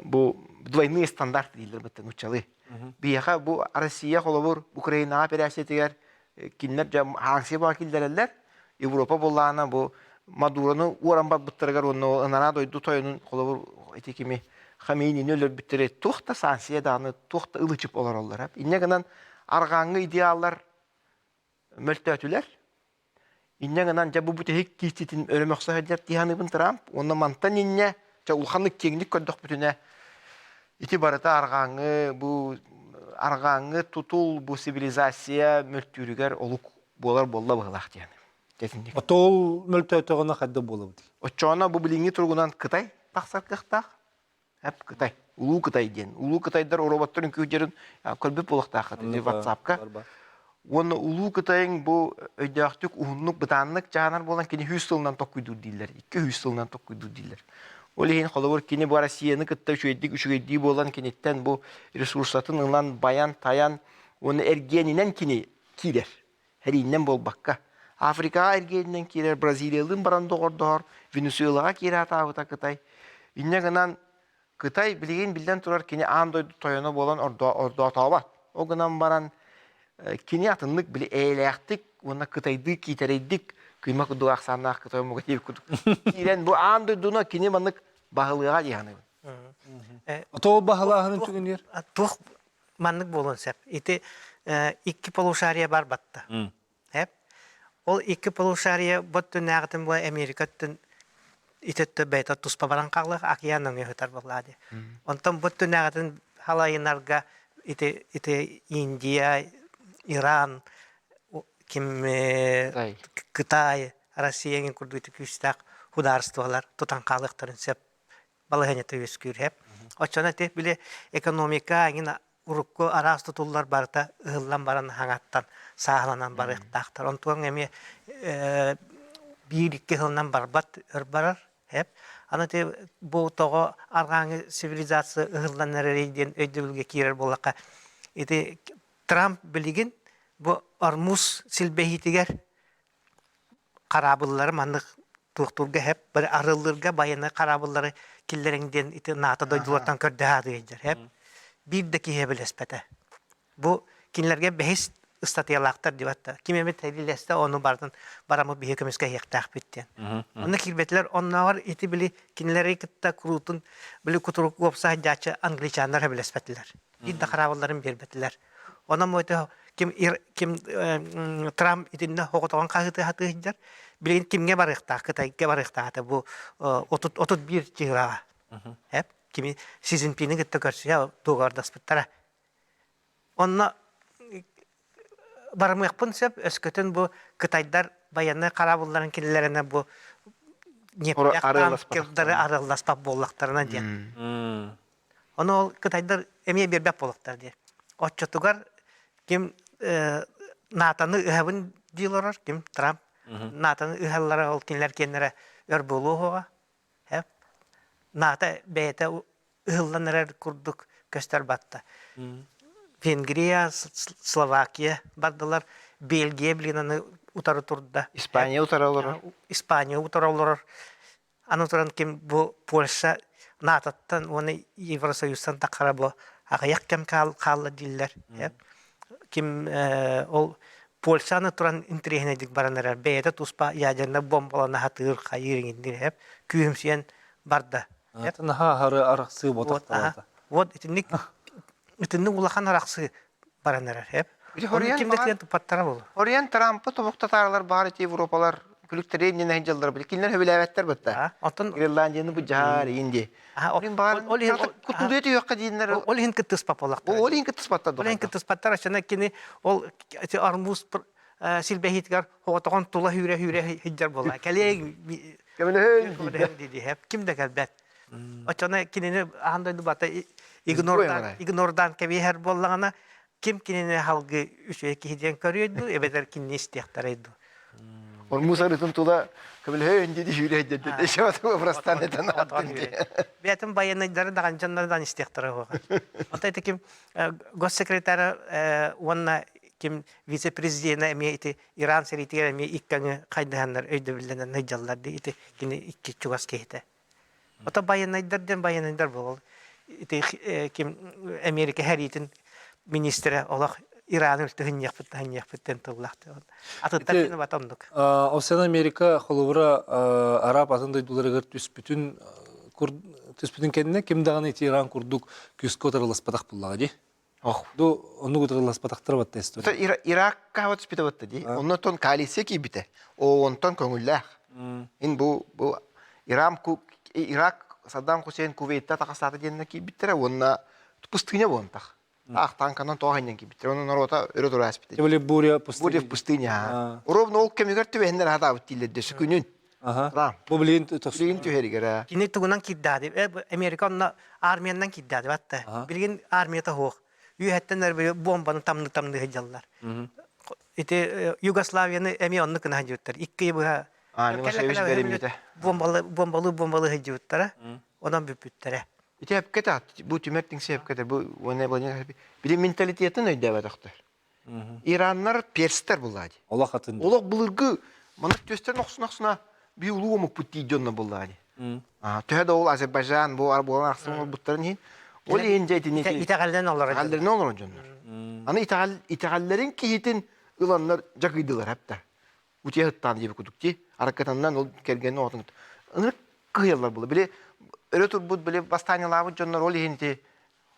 бу двойные стандарты дииллэр быттан нууччалыы. Биһиэхэ бу Россия холобур Украинаҕа операциятыгар кинилэр дьэ санкция баҕа киллэрэллэр. Европа буоллаҕына бу Мадурону уоран барбыттарыгар уонна ынараа дойду тойонун холобур ити кими Хамейнини өлөрбүттэри туох да санкция даҕаны туох да ылычып олороллор. Инньэ гынан арҕааҥҥы идеаллар мөлтөөтүлэр. Инньэ гынан дьэ бу бүтэһик кииститин өрө мөхсө сылдьар дии саныыбын Трамп. Уонна мантан инньэ дьэ улаханнык киэҥник көрдөхпүтүнэ ити барыта арҕааҥҥы бу арҕааҥҥы тутул бу цивилизация мөлтүүрүгэр олук буолар буолла быһыылаах диэн. Дэтинник. Отол мөлтөөтөҕүнэ хайда буолабыт? Оччоҕуна бу билиҥҥи туругунан Кытай тахсар кыахтаах. Эп Кытай. Улуу Кытай диэн. Улуу Кытайдар роботтар үҥкүүдьэрин көрбүт буолуохтааххыт ити WhatsApp-ка. Уонна Улуу Кытайыҥ бу өйдөөхтүк, уһуннук, бытааннык дьаһанар буолан кини 100 сылынан токкуйдуур дииллэр. 200 сылынан токкуйдуур дииллэр. Ол иһин холобур кини бу Россияны кытта үчүгэйдик үчүгэйдии буолан киниттэн бу ресурсатын ылан, байан-тайан уонна эргиэнинэн кини киирэр. Эрииннэн буолбакка. Африкаҕа эргиэнинэн киирэр, Бразилиялыын баран доҕордоһор, Венесуэлаҕа киирэ сатаабыта Кытай. Инньэ гынан Кытай билигин биллэн турар кини аан дойду тойоно буолан ордоотообот. Ол гынан баран кини атыннык били эйэлээхтик уонна кытайдыы киитэрэйдик кыйма курдук ахсааннаах кытай омуга диэбит курдук киирэн бу аан дойдуну кини маннык баһылыаҕа дии саныыбын. Отоо баһылааһынын түгэнигэр? Туох маннык буолуон сөп. Ити икки полушария бар батта. Эп. Ол икки полушария бот түннээҕитин бу Америка өттүн ити өттө бэйэтэ туспа баран хаалыах океан өҥө сытар буоллаа дии. Онтон бу түннээҕитин халайынарга ити ити Индия, Иран, ким Кытай, Россия эҥин курдук ити күүстээх судаарыстыбалар тутан хаалыахтарын сөп балаһыанньата үөскүүр һэп. Оччоно ити били экономика эҥин урукку араас тутуллар барыта ыһыллан баран хаҥаттан сааһыланан барыахтаахтар. Онтуон эмиэ биир-икки сылынан барбат өр барар. Һэп. Аны ити бу тоҕо арҕааҥы цивилизация ыһыллан эрэрий диэн өйдөбүлгэ киирэр буоллахха ити Трамп билигин бу Ормуз силбэһиитигэр хараабыллары маннык туохтуурга хэп бары арыллыырга байыаннай хараабыллары киллэриҥ диэн ити НАТО дойдулартан көрдөһө аатыйдыр хэп биир да киһи эбилэспэтэ бу кинилэргэ бэһис ыстатыйалаахтар диэбэттэ ким эмит эбилэстэ ону барытын бараммыт биһи көмүскэһиэхтээхпит диэн онно киирбэтилэр оннооҕор ити били кинилэри кытта куруутун били кутурук уопсай дьааччы англичаннар эбилэспэтилэр биир да хараабылларын биэрбэтилэр. Онон бу ким ким Трамп итиннэ оҕотоҕун хаһыытыы сатыы сылдьар. Билигин кимҥэ барыахтаах, Кытайга барыахтаах бу 31 чыһылаҕа. Эп кими Си Цзиньпини кытта көрсүһэ дуогабардаспыттара. Онно барымыахпын сөп, өскөтүн бу кытайдар байыаннай хараабылларын кинилэринэ бу ньиэптээх арыалласпат буоллахтарына диэн. Ону ол кытайдар эмиэ биэрбэт буолуохтар диye. Оччотугар ким НАТО-ны ыһабын дии олорор, ким Трамп НАТО-ны ыһаллара ол кинилэр киэннэрэ өр буолуо уоҕа. НАТО бэйэтэ ыһыллан эрэр курдук көстөр батта. Венгрия, Словакия бардылар. Бельгия билин аны утары турда. Испания утары олорор. Испания утары олорор. Аны туран ким бу Польша НАТО-ттан уонна Евросоюзтан таххара бу аҕыйах кэм хаалла дииллэр. Ким ол Польшаны туран интэриэһинэйдик баран эрэр. Бэйэтэ туспа ядернай бомбалана сатыыр хайыыр иҥиннир күүһүмсүйэн барда. Наһаа аһары арахсыы ботахталата. Вот итинник итинник улахан арахсыы баран эрэр. Эп. Хоруйан Ким да киэн туппаттара болу. Хоруйан Трампы тобук татааралар баар ити Европалар күлүктэрин иннинэ дьаллар били кинилэр хөбүлээбэттэр бытта. Оттон Гренландияны бу дьаар инди. Ол иһин кутулуйа түһүөххэ дииннэр. Ол иһин кыттыспаппалахтар. Ол иһин кыттыспаттар. Ол иһин кыттыспаттар ачана кини ол армуз силбэһиитигэр оҕотоҕон тула хүүрэ-хүүрэ сылдьар буолла. Кэлиэ Көмөлөһөн диэһэп ким да кэлбэт. Оччоно кинини аан дойду бата игнордаан игнордаан кэбиһэр буоллаҕына ким кинини халгы үчүгэй киһи диэн көрүө дуу эбэтэр кинини истиэхтэрэй дуу. Ормуз арытын тула көмөлөһөн диди хүүрэ дедде шабат этен аттын Бэйэтин байыаннайдары даҕан дьоннору даҕан истиэхтэрэ уоҕа. Оттон ити ким госсекретарь уонна ким вице-президенэ эмиэ ити Иран сэриитигэр эмиэ икки аҥы хайдыһаннар өйдөбүллэнэн сылдьаллар дии ити кини икки чугас киһитэ. Ото байыаннайдар диэн байыаннайдар буолал. Ити ким Америка сэриитин министрэ олох Ираны үлтүһүнньэхпит таһынньэхпит диэн тыллаах. Атыттар кини бата оннук. Овсян Америка холобура араб атын дойдуларыгар түспүтүн түспүтүн кэннэ ким даҕаны ити Иран курдук күүскэ утарыласпатах буллаҕа дии. Ох. Ду оннук утарыласпатахтара батта история. Иракка вот түспүтэ батта дии. Оннотон коалиция киирбитэ. Онтон көҥүллээх. Ин бу бу Иран Ирак Саддам Хусейн Кувейтта тахасаата диэннэ киирбиттэрэ уонна пустыня буонтах. Ах танканан тоҕо ханньан киирбиттэр. Онон норуота өрө тура ааспыт. Тем более буря пустыня. Буря в пустыне. Ровно ол кэмигэр түбэһиннэр хатаабыт дииллэр дөссө күнүн. Бу билигин Билигин түһэригэр. Кини тугунан киирдээди? Америка онно армиянан киирдээди батта. Билигин армията суох. Үөһэттэн эрэ бомбаны тамны-тамны сылдьаллар. Ити Югославияны эмиэ оннук гына сылдьыбыттар. Икки быһа бомбалы бомбалы бомбалы сылдьыбыттара. Онон бүппүттэрэ. Ити эпкете бу түмэр тиҥси эпкете бу уонна били менталитетын өйдөөбөтөхтөр. Ираннар перстер буллаа дии. Олох атын. Олох былыргы маннык түөстэрин охсуна-охсуна би улуу омукпут дии дьонно буллаа дии. Төһө да ол Азербайджан бу буолан ахсын олбуттарын иһин ол иһин дьэ итини итэҕэллэн олорор итэҕэллэринэн олорор дьоннор. Аны итэҕэл итэҕэллэрин киһитин ыланнар дьакыйдылар хапта. Утуйа ыттаан диэби кудук дии. Араккатаннан ол кэргэнин оҕотун ынырык кыһыйаллар була. Били өрө турбут били бастаанньалаабыт дьоннор ол иһин ити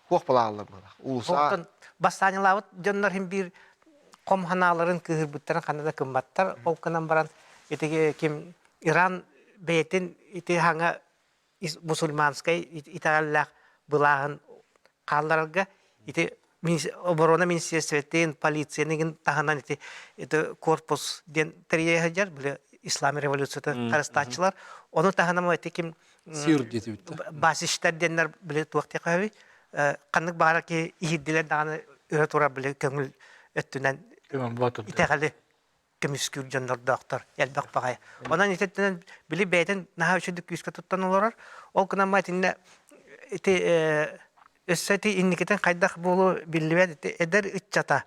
Хуох балааллар буолар. Уулусса Оттон бастаанньалаабыт дьоннор иһин биир хом ханааларын кыыһырбыттарын ханна да кымматтар. Ол гынан баран ити ким Иран бэйэтин ити хаҥа мусульманскай итэҕэллээх былааһын хаалларарга ити оборона министерствотын полицияны таһынан ити ити корпус диэн тэрийэ сылдьар били ислам революцията харыстааччылар ону таһынан ити ким Сир диэтибит. Басиштар диэннэр били туох диэхэ ханнык баҕарар киһи иһирдилэр даҕаны өрө турар били көҥүл өттүнэн итэҕэли көмүскүүр дьоннордоохтор элбэх баҕайы. Онон ититтэн били бэйэтин наһаа үчүгдүк күүскэ туттан олорор. Ол гынан итиннэ ити өссө ити инникитин хайдах буолуо биллибэт ити эдэр ыччата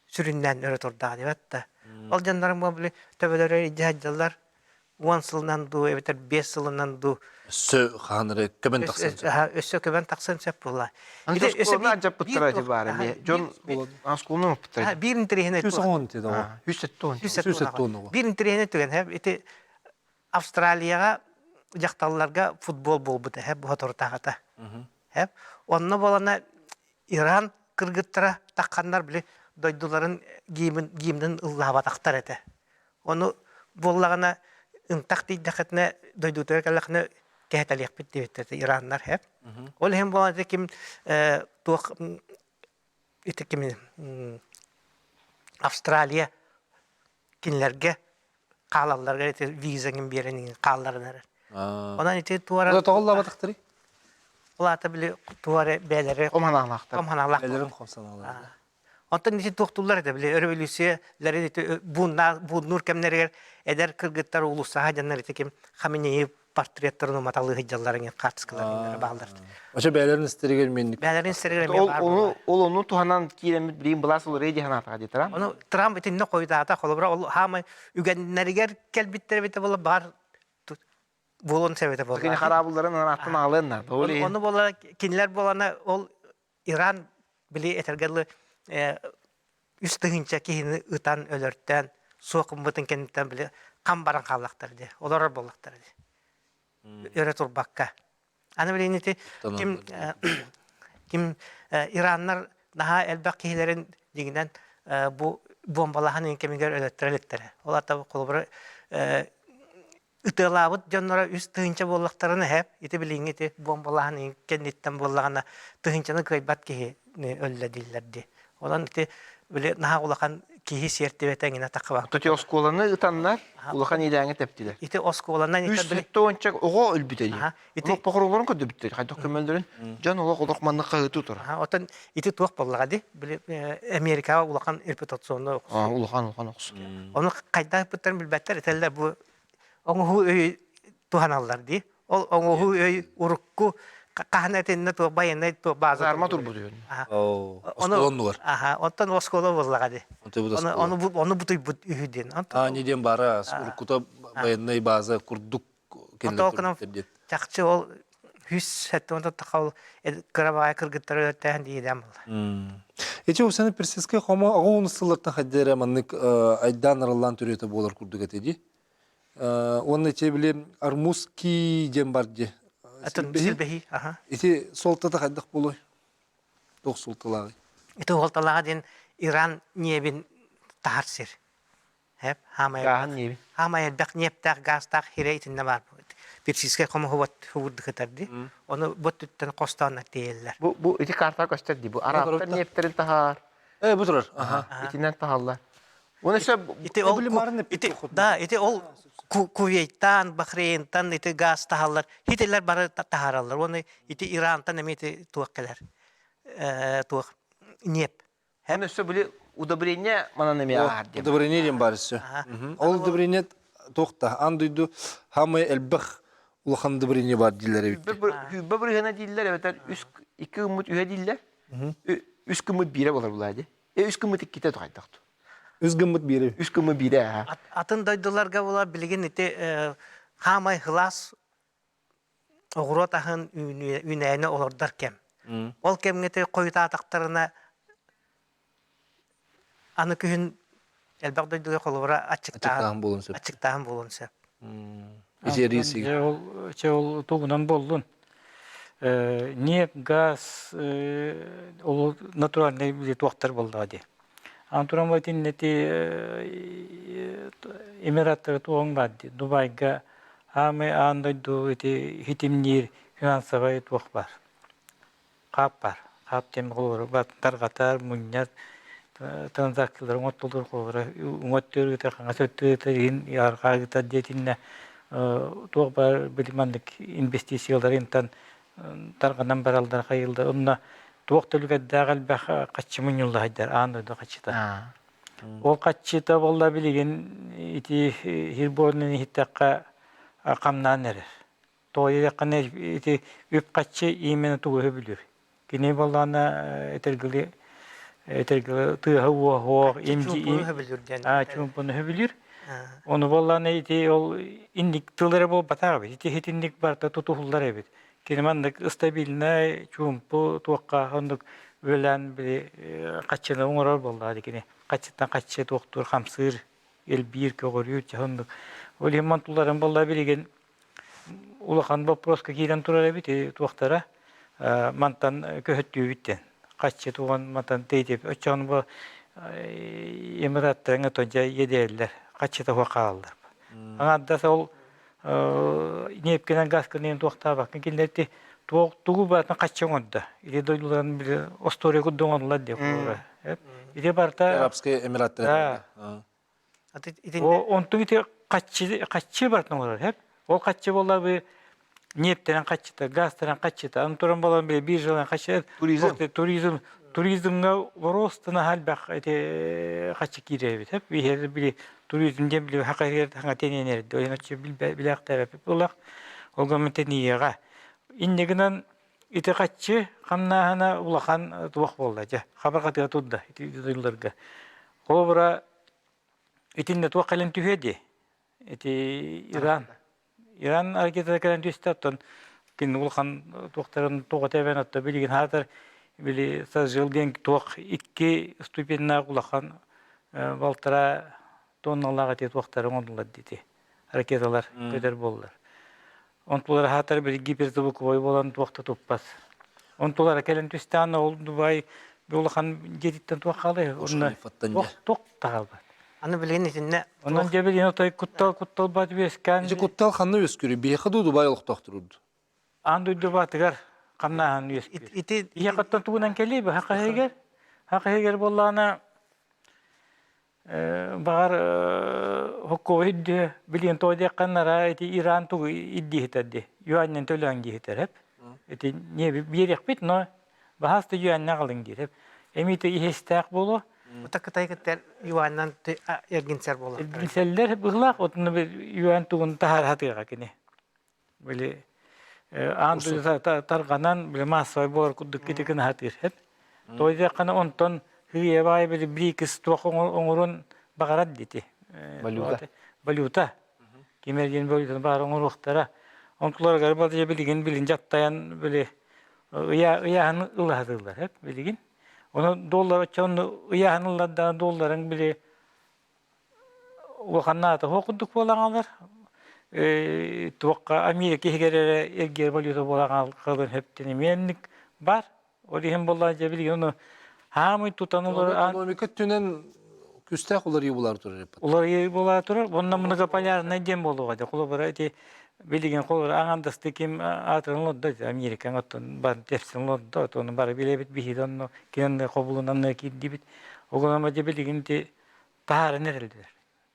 сүрүннээн өрө турдаҕа диэбэт да. Ол дьоннорум бу били төбөлөрө илдьэ сылдьаллар уон сылынан дуу эбэтэр 5 сылынан дуу Өссө хаһан эрэ көбөн тахсан сөп. Өссө көбөн тахсан сөп буолла. Аны оскуоланы алдьаппыттара ити баар эмиэ. Дьон оскуоланы оппуттара. Биир интэриэһинэй 110 ти доҕо. 170. 170 Биир интэриэһинэй түгэн ити Австралияҕа дьахталларга футбол буолбута һэ соторутааҕыта. Онно буолана Иран кыргыттара тахханнар били дойдуларын гимн гимнин ыллаабатахтар этэ. Ону буоллаҕына ынтах тиийдэххитинэ дойдутугар кэллэххинэ кэһэтэлиэхпит диэбиттэр ираннар һэ. Ол иһин буолан ити ким туох ити ким Австралия кинилэргэ хаалалларыгар ити визаҥын биэрэн хаалларан эрэр. Онон ити туора Тоҕоллаабатахтарый? Ол аата били туора бээлэри Хом ханаалаахтар. Хом ханаалаах. Бээлэрин хом санаалаах. Онтон ити туохтууллар этэ били өрөбөлүүссүйэлэрин ити бууннуур кэмнэригэр эдэр кыргыттар уулуссаҕа дьоннор ити ким Хаменеи портреттарын уматалыы сылдьалларын хаартыскаларын бааллар. Очо бээлэрин истэригэр менник. Бээлэрин истэригэр эмиэ Ол баар ону буолла. ол ону туһанан киирэммит билигин былаас уларыйа дии санаатаҕа дии Трамп. Ону Трамп итиннэ хойутаата холобура ол хаамай үгэннэригэр кэлбиттэр эбитэ буолла баар буолуон сөп этэ Кини буолла. хараабылларын анааттан аҕалыан наада. Ол иһин Ону буола кинилэр буолана ол Иран били этэргэ дылы үс тыһыынча киһини ытан өлөртөөн суох гыммытын кэнниттэн били хам баран хааллахтар дии олорор буоллахтар дии өрө турбакка аны билигин ити ким ким ираннар наһаа элбэх киһилэрин дьиҥинэн бу буомбалаһан кэмигэр өлөттөрө иликтэрэ ол ата холобура ытыалаабыт дьонноро үс тыһыынча буоллахтарына эһэ ити билиҥҥи ити буомбалаһан кэнниттэн буоллаҕына тыһыынчаны кыайбат киһи өллө дииллэр дии. Онон ити били наһаа улахан киһи сиэртибэтэ эҥинэ таххыбакка. Ити оскуоланы ытаннар улахан иилээҥҥэ тэптилэр. Ити оскуоланан Үс сэттэ оҕо өлбүтэ дии. Ити Олох покровларын көрдөбүттэр хайдах көмөллөрүн дьон олох олох маннык хаһыытыы турар. Оттон ити туох буоллаҕа дии били Америкаҕа улахан репутационный охсуу. Улахан улахан охсуу. Ону хайдах ыппыттарын билбэттэр этэллэр бу оҥоһуу өй туһаналлар дии. Ол оҥоһуу өй урукку хаһан этиннэ туох байыаннай туох база Казарма турбут үһү. Оскуола оннугар. Аха, оттон оскуола буоллаҕа дии. Ону ону ону бутуйбут үһү диэн. А не диэн бара уруккута военный база курдук кинилэр диэн. Чахчы ол үс сэттэ ол кыра баҕайы кыргыттары өлөртөөн диидэн буолла. Ити усаны персидскэй хомо аҕа сыллартан хайдара маннык айдаан арыллаан төрүөтэ буолар курдук этэ дии. Уонна ити били Армузский диэн бар дии. Силбэһии. Аха. Ити суолтата хайдах буолуой? Туох суолталааҕый? Ити суолталааҕа диэн Иран ньиэбин таһар сир. Хэп, хаамай Гааһын ньиэбин. хаамай элбэх ньиэптээх, гаастаах хирэ итиннэ баар. Персидскэй хомуһу хубурдукытар дии. Ону бу өттүттэн хостоон тиэйэллэр. Бу бу ити картаҕа көстөр дии. Бу арабтар ньиэптэрин таһаар. Э, бу турар. Аха. Итинэн таһаллар. Уонна өссө Ити ол ити да ити ол Кувейтан, Бахрейнтан ити газ таһаллар. Хитилер бары таһаараллар. Уонна ити Ирантан эмиэ ити туох кэлэр. Туох ньиэп. Эн өссө били удобрение манан эмиэ ааһар диэн. Удобрение диэн баар өссө. Ол удобрение туох да аан дойду хаамай элбэх улахан удобрение бар дииллэр эбит. Хүүбэ бырыһына дииллэр эбэтэр үс икки гыммыт үһэ дииллэр. Үс гыммыт биирэ болар булаа ди. Э үс гыммыт иккитэ тухайдахту. Үс гыммыт биирэ. Үс гыммыт биирэ аха. Атын дойдуларга була билигин ити хаамай хылаас оҕуруот аһын үүнээни олордор кэм. Ол кэмҥэ ити хойутаатахтарына аны күһүн элбэх дойдуга холобура аччыктааһын буолуон сөп. Аччыктааһын буолуон сөп. Ити Ол чэ ол тугунан буоллун. Ньиэп, газ ол натуральный били туохтар буоллаҕа дии. Аны туран итиннэти Эмираттары туоҕуҥ баар дии. Дубайга аамай аан дойду ити хитимниир финансовай туох баар. Хаап баар. Хаап диэн холобура тарҕатар, мунньар транзакциялары оҥоттоллор холобура уҥа өттүгэр ыытар, хаҥас өттүгэр ыытар, иһин арҕаа ыытар диэтиннэ туох баар били маннык инвестициялары интан тарҕанан бараллар хайыыллар. Онно туох да үлүгэрдээх элбэх хаччы мунньулла сылдьар аан дойду хаччыта. Ол хаччыта буолла билигин ити хирборунан иһиттэххэ хамнаан эрэр. Тоойуйаххына ити үп-хаччы именно тугу сөбүлүүр. Кини буоллаҕына этэргили этэргили тыаһа-уоһуох Чуумпуну сөбүлүүр диэн. Чуумпуну сөбүлүүр. Ону буоллаҕына ити ол инник тыл эрэ буолбатах эбит. Ити итинник барыта тутуһуллар эбит. Кини маннык стабильнай чуумпу туохха оннук үлэлээн били хаччыны оҥорор буоллаҕа дии кини. Хаччыттан хаччы туохтуур хамсыыр, элбиир, көҕүрүүр дьэ оннук. Ол иһин мантуларын буолла билигин улахан боппуруоска киирэн турар эбит туохтара мантан көһөттүүбүт диэн хаччы туган мантан тэйдип оччоҕуна бу Эмираттарыҥа дьэ иэдэйэллэр хаччыта суох хаалаллар аҥаардас ол ньиэпкинэн газкынан туохтаабаккын кинилэр туох тугу барытын хаччы оҥордо ити дойдуларын били остуоруйа курдук оҥордулар диэ ити барыта Арабскай Эмираттар Онтуҥ ити хаччы хаччы барытын оҥорор һэп. Ол хаччы буолла бы ньиэптэрин хаччыта, газтарын хаччыта, аны туран буолан били биржаларын хаччы Туризм. Туризм туризмҥа рост наһаа элбэх ити хаччы киирэр эбит. Биһиэхэ били туризм диэн били хаҥа тиэнэн эрдэ. Ойон оччо билээхтээбэппит буоллах. Ол гынан тэнийиэҕэ. Инньэ гынан ити хаччы хамнааһына улахан туох буолла дьэ хабарҕатыга турда ити дойдуларга. Холобура итиннэ туох кэлэн түһүө дии. Ити Иран Иран ракетата кэлэн түстэ, оттон кини улахан туохтарын туох этэбэн, оттон билигин хаатар били сажил диэн туох икки ступеннаах улахан балтараа тонналаах эти туохтары оҥордулар диити ракеталар көтөр буоллар. Онтулар хаатар били гиперзвуковой буолан туох да туппас. Онтулара кэлэн түстээн ол Дубай улахан дьиэтиттэн туох хаалай онно туох таҕалбат. Аны билигин итиннэ Онон дьэ билигин отой куттал куттал бат үөскээн Ити куттал ханна үөскүүрүй? Биһиэхэ дуу Дубай олохтоохторур дуу? Аан дойду баатыгар хамнааһын үөскүүр. Ити Ийэ хаттан тугунан кэлии бу хахыгер хахыгер буоллаана баҕар хоккуой үрдүө билигин тоҕо диэххэ нара ити Иран тугу ирдииһитэр дии юаньнан төлөөн дииһитэр эп ити не биэриэхпит но баһаас да юаньна аҕалыҥ диир эп эмиэ иһистээх буолуо Ута Кытай кыттар юаньнан эргинсэр буолар. Эргинсэллэр быһылаах отуну юань тугун таһаар кини. Били аан дойду тарҕанан били массовай буолар курдук кити гына сатыыр сөп. Тоҕо диэххинэ онтон хыйабай били БРИКС туох оҥоруон баҕарар дити. Валюта. Валюта. Ким эргин валютаны баҕар оҥоруохтара. Онтуларыгар бары билигин билин дьаттайан били ыйааһын ыла сатыыллар сөп билигин. Ону доллар оччону ыйааһын ыллардаҕына долларын били улаханнаата суох курдук буолан хаалар. Туохха Америка иһигэр эрэ эргиэр валюта буолан хаалан сөптөн эмиэ инник баар. Ол иһин буоллаҕа дьэ билигин ону хаамый тутан олорор Экономика өттүнэн күүстээх уларыйыы буолар турар эппит. Уларыйыы буолар турар. Онно многополярнай диэн буолуоҕа дьэ. Холобура ити билигин холобура аҥардасты ким аатыран олордо Америкаҥа оттон бар тэпсэн олордо ону бары билэбит биһиги онно кинини хобулунан киирдибит. Ол дьэ билигин ити таһааран эрэллэр.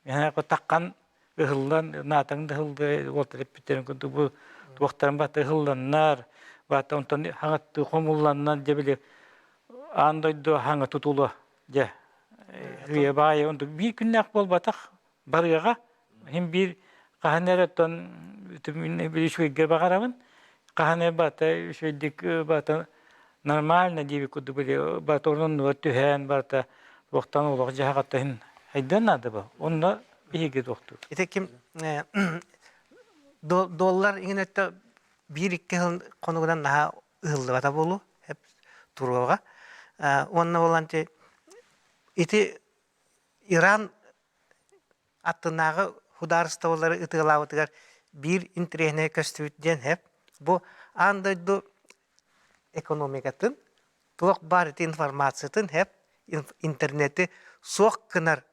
Мээнэ таххан ыһыллан, наатаҥ да ыһыллы уолтар эппиттэрин курдук бу туохтарын бата ыһылланнар, бата онтон хаҥаттыы хомулланнар дьэ били аан дойду хаҥа тутула дьэ үйэ баайы онтук биир күннээх буолбатах барыаҕа иһин биир хаһан эрэ оттон үчүгэйгэ баҕарабын хаһан эрэ бата үчүгэйдик бата нормально диэбит курдук били барыта орнунугар түһээн барыта туохтан олох дьаһаҕатта иһин хайдыан наада бу онно биһиги туохтуур Ити ким доллар иҥин өттө биир икки сыл хонугунан наһаа ыһыллыбата буолуо туруоҕа уонна буолан ити Иран аттынааҕы судаарыстыбалары ытыалаабытыгар биир интэриэһинэй көстүбүт диэн һэп бу аан дойду экономикатын туох баар ити информациятын һэп интернети суох гынар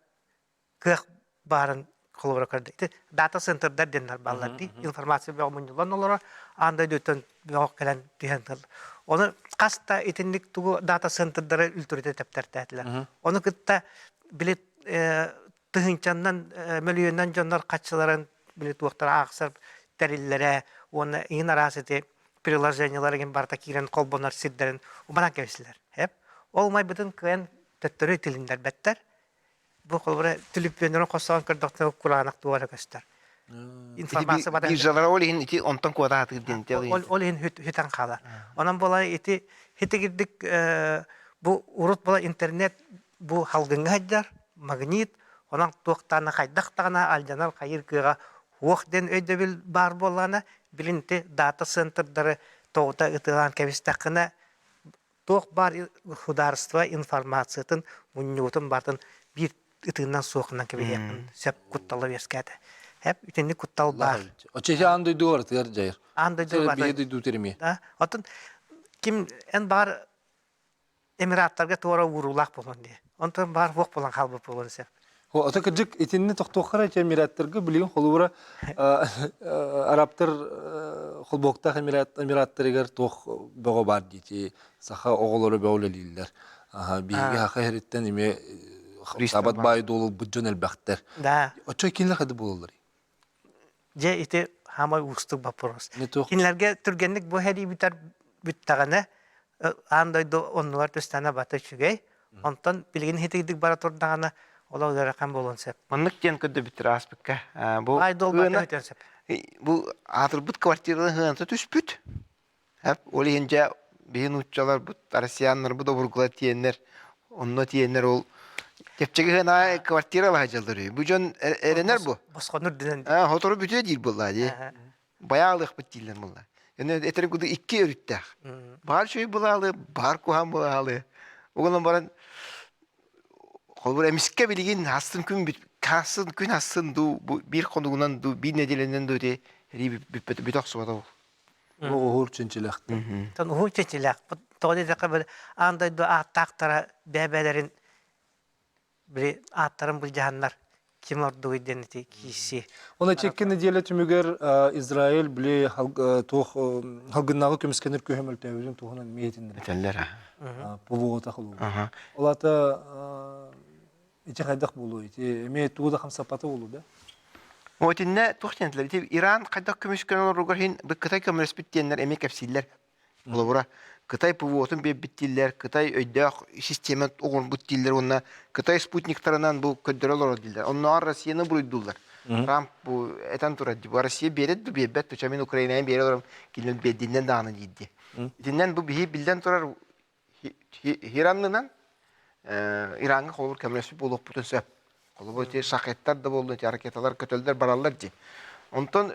кыах баарын холобура көрдө. Ити дата-центрдар диэннэр бааллар дии. Информация бөҕө мунньуллан олорор, аан дойдуттан бөҕө кэлэн түһэн тыл. Ону хас да итинник тугу дата-центрдары үлтүрүтэ тэптэртээтилэр. Ону кытта били тыһыынчаннан мөлүйүөннэн дьоннор хаччыларын били туохтара аахсар тэриллэрэ уонна иҥин араас ити приложениелар игин барыта киирэн холбонор сирдэрин уманан кэбистилэр. Эп. Ол умайбытын кыайан төттөрү тилиннэрбэттэр. Бу холобура түлүпүөннэрин хостоон көрдөхтөрө кураанах туох эрэ көстөр. Информация биржалара ол иһин ити онтон куотаатыр диэн ол иһин хүтэн хаалар. Онон буола ити хитигирдик бу урут була интернет бу халгыҥҥа сылдьар магнит онон туохтаана хайдах даҕаны алдьанар хайыр кыаҕа уох диэн өйдөбүл баар буоллаҕына билин ити дата центрдары тоҕута ытыалаан кэбистэххинэ туох баар судаарыстыба информациятын мунньуутун барытын биир ытыынан суохунан кэбиһиэххин сөп куттала үөскээтэ. Хэп итинник куттал баар. Оччо аан дойду барытыгар дьайар. Аан дойду барытыгар. Биһи дойду терими. Да. Оттон ким эн баар Эмираттарга туора ууруулаах буолуон дии. Онтон баар суох буолан хаалбыт буолуон сөп. Ото кырдьык итинни тохтуоххара ити Эмираттарга билигин холобура арабтар холбоһуктаах Эмираттарыгар туох бөҕө баар диити саха оҕолоро бөҕө үлэлииллэр. Биһиги саха иһириттэн эмиэ табат баай дуолулбут дьон элбэхтэр. Да. Оччо кинилэр хады буолаллар? Дьэ ити хаамай уустук боппуруос. Кинилэргэ түргэнник бу сэрии бүтэр бүттэҕинэ аан дойду оннугар түстэҕинэ бата үчүгэй. Онтон билигин итирдик бара турдаҕына олох ыарахан буолуон сөп. Маннык диэн көрдөбүттэр ааспыкка. Бу Баай дуол бата өтөн сөп. Бу аатырбыт квартираны сыаната түспүт. Ол иһин дьэ биһи нууччаларбыт, россияннарбыт обургулар тиэннэр, онно тиэннэр ол чэпчэки сыанаҕа квартира ала сылдьаллар үһү. Бу дьон эрэнэр бу. Босхонур дэнэн. Сотору бүтүө диир буоллаа дии. Байаа алыахпыт дииллэр буолла. Этэрин курдук икки өрүттээх. Баар үчүгэй булаалы, баар куһаҕан булаалы. Угунан баран холобур эмискэ билигин астын күн хасын күн астын дуу биир хонугунан дуу биир нэдиэлэнэн дуу ити бүппэт бүтэ охсубата ол. Уһуур чинчилэхтэр. Тон уһуур чинчилээх. Тоҕо диэтэххэ били аан дойду ааттаахтара бэйэ-бэйэлэрин били ааттарын былдьаһаннар ким ордугуй диэн ити киирсии. Оны икки нэдиэлэ түмүгэр Израиль били туох халгыннааҕы көмүскэнэр күһөм өлтөөбүтүн туһунан эмиэ иһитиннэрэр. Этэллэр. ПВО-та холугу. Ол ата ити хайдах буолуой? Ити эмиэ тугу да хамсаппата буолуо да? Отинне туох диэнтилэр? Ити Иран хайдах көмүскэнэн олоругар иһин Кытай көмөлөспүт диэннэр эмиэ кэпсииллэр. Холобура, Кытай ПВО-тун биэрбит дииллэр, Кытай өйдөөх систиэмэ оҥорбут дииллэр уонна Кытай спутниктарынан бу көрдөрө олорор дииллэр. Оннооҕор Россияны буруйдууллар. Трамп бу этэн турар дии, бу Россия биэрэр да биэрбэт, туча мин Украинаны биэрэ олором, кинилэр биэрдиннэн даҕаны диирди. Итиннэн бу биһи биллэн турар Ираннынан Ираҥҥа холобур көмөлөспүт буолуохпутун сөп. Холобур ити шахеттар да буоллун, ити ракеталар көтөллөр бараллар дии. Онтон